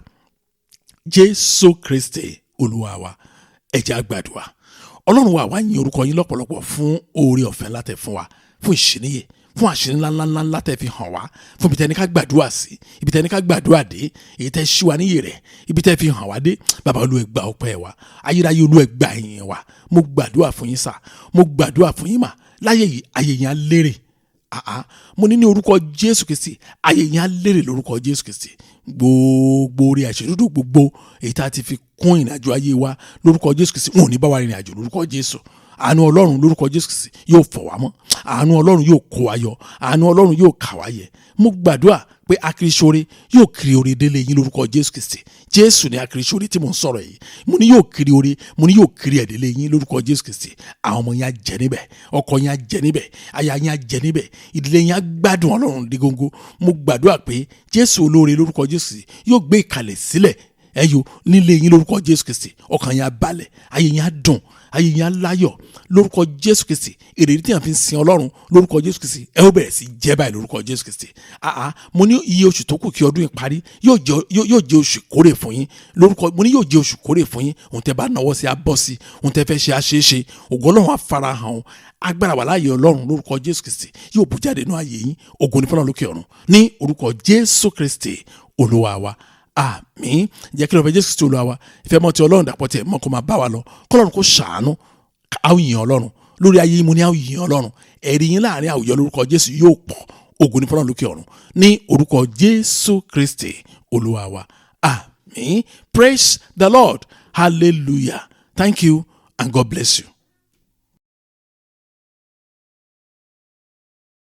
Jésù Kristi Olúwa wa. Ẹ jẹ́ á gbàdúrà. Ọlọ́run wa, wá yin orúkọ yín lọ́pọ̀lọpọ̀ fún oore ọ̀fẹ́ ńlá tẹ́ fún wa, fún ìṣíníyè, fún àṣírí ńláńláńlá ńlá tẹ́ fi hàn wá, fún ibi tẹ́ ní ká gbàdúrà sí, ibi tẹ́ ní ká gbàdúrà dé, èyí tẹ́ ṣí wa níyè rẹ̀, ibi tẹ́ fi hàn wá dé. Bàbá, Olúwa, gba ọpẹ́ wa. Ayérayé, Olúwa, gba ìyìn wa. Mo gbàdúrà fún yín sà, mo gbàdúrà fún yín mà. Láyé yìí, ayé yín á lérè. Àá, mo ní ní orúkọ Jésù Kristi, ayé yín á lérè lórúkọ Jésù Kristi. Gbogbo orí àṣírí gbogbo èyí tá a ti fi kún ìrìnàjò ayé wa lórúkọ Jésù Kristi, wọn ò ní bá wa rìnrìn àjò lórúkọ Jésù. Àánú Ọlọ́run lórúkọ Jésù Kristi yóò fọ̀ wá mọ́. Àánú Ọlọ́run yóò kó wa yọ. Àánú Ọlọ́run yóò kà wá yẹ. Mo gbàdúrà pé akirisore yóò kiri oore délé yín lórúkọ Jésù Kristi. Jésù ní akirisore tí mo ń sọ̀rọ̀ yìí. Mo ní yóò kiri oore, mo ní yóò kiri ẹ̀ délé yín lórúkọ Jésù Kristi. Àwọn ọmọ yín á jẹ níbẹ̀, ọkọ yín á jẹ níbẹ̀, aya yín á jẹ níbẹ̀, ìdílé yín á gbádùn Ọlọ́run dé góńgó. Mo gbàdúrà pé Jésù olóore lórúkọ Jésù Kristi yóò gbé ìkàlẹ̀ sílẹ̀ ẹyọ nílé yín lórúkọ Jésù Kristi. Ọkàn yín á balẹ̀, ayé yín á dùn, ayé yín á láyọ̀ lórúkọ Jésù Kristi. Èrè tí a fi ń sin Ọlọ́run lórúkọ Jésù Kristi, ẹ ó bẹ̀rẹ̀ sí jẹ́ báyìí lórúkọ Jésù Kristi. Àá, mo ní iye oṣù tó kù kí ọdún yìí parí yóò jẹ́ oṣù kórè fún yín lórúkọ. Mo ní yóò jẹ́ oṣù kórè fún yín. Òun tẹ́ bá náwó sí, á bọ́ sí. Òun tẹ́ fẹ́ ṣe, á ṣe é ṣe. Ògo Ọlọ́run á farahàn o. Agbára wà láàyè Ọlọ́run lórúkọ Jésù Kristi yóò bú jáde nínú ayé yín. Ògo ní fọlọ́run lókè ọ̀run ní orúkọ Jésù Kristi Olúwa wa. Àmín. Jẹ́ kí lọ́fẹ̀ẹ́ Jésù Kristi Olúwa wa, ìfẹ́ mọ́ ti Ọlọ́run, dàpọ̀ tiẹ̀ mọ́, kó máa bá wa lọ. Kọ́lọ́run kó ṣàánú. A ó yìn Ọlọ́run lórí ayé yín. Mo ní a ó yìn Ọlọ́run. Ẹ̀rí yín láàrin àwùjọ lórúkọ Jésù yóò pọ̀. Ògo ní fọlọ́run lókè ọ̀run ní orúkọ Jésù Kristi Olúwa wa. Àmín. Praise the Lord. Hallelujah. Thank you and God bless you.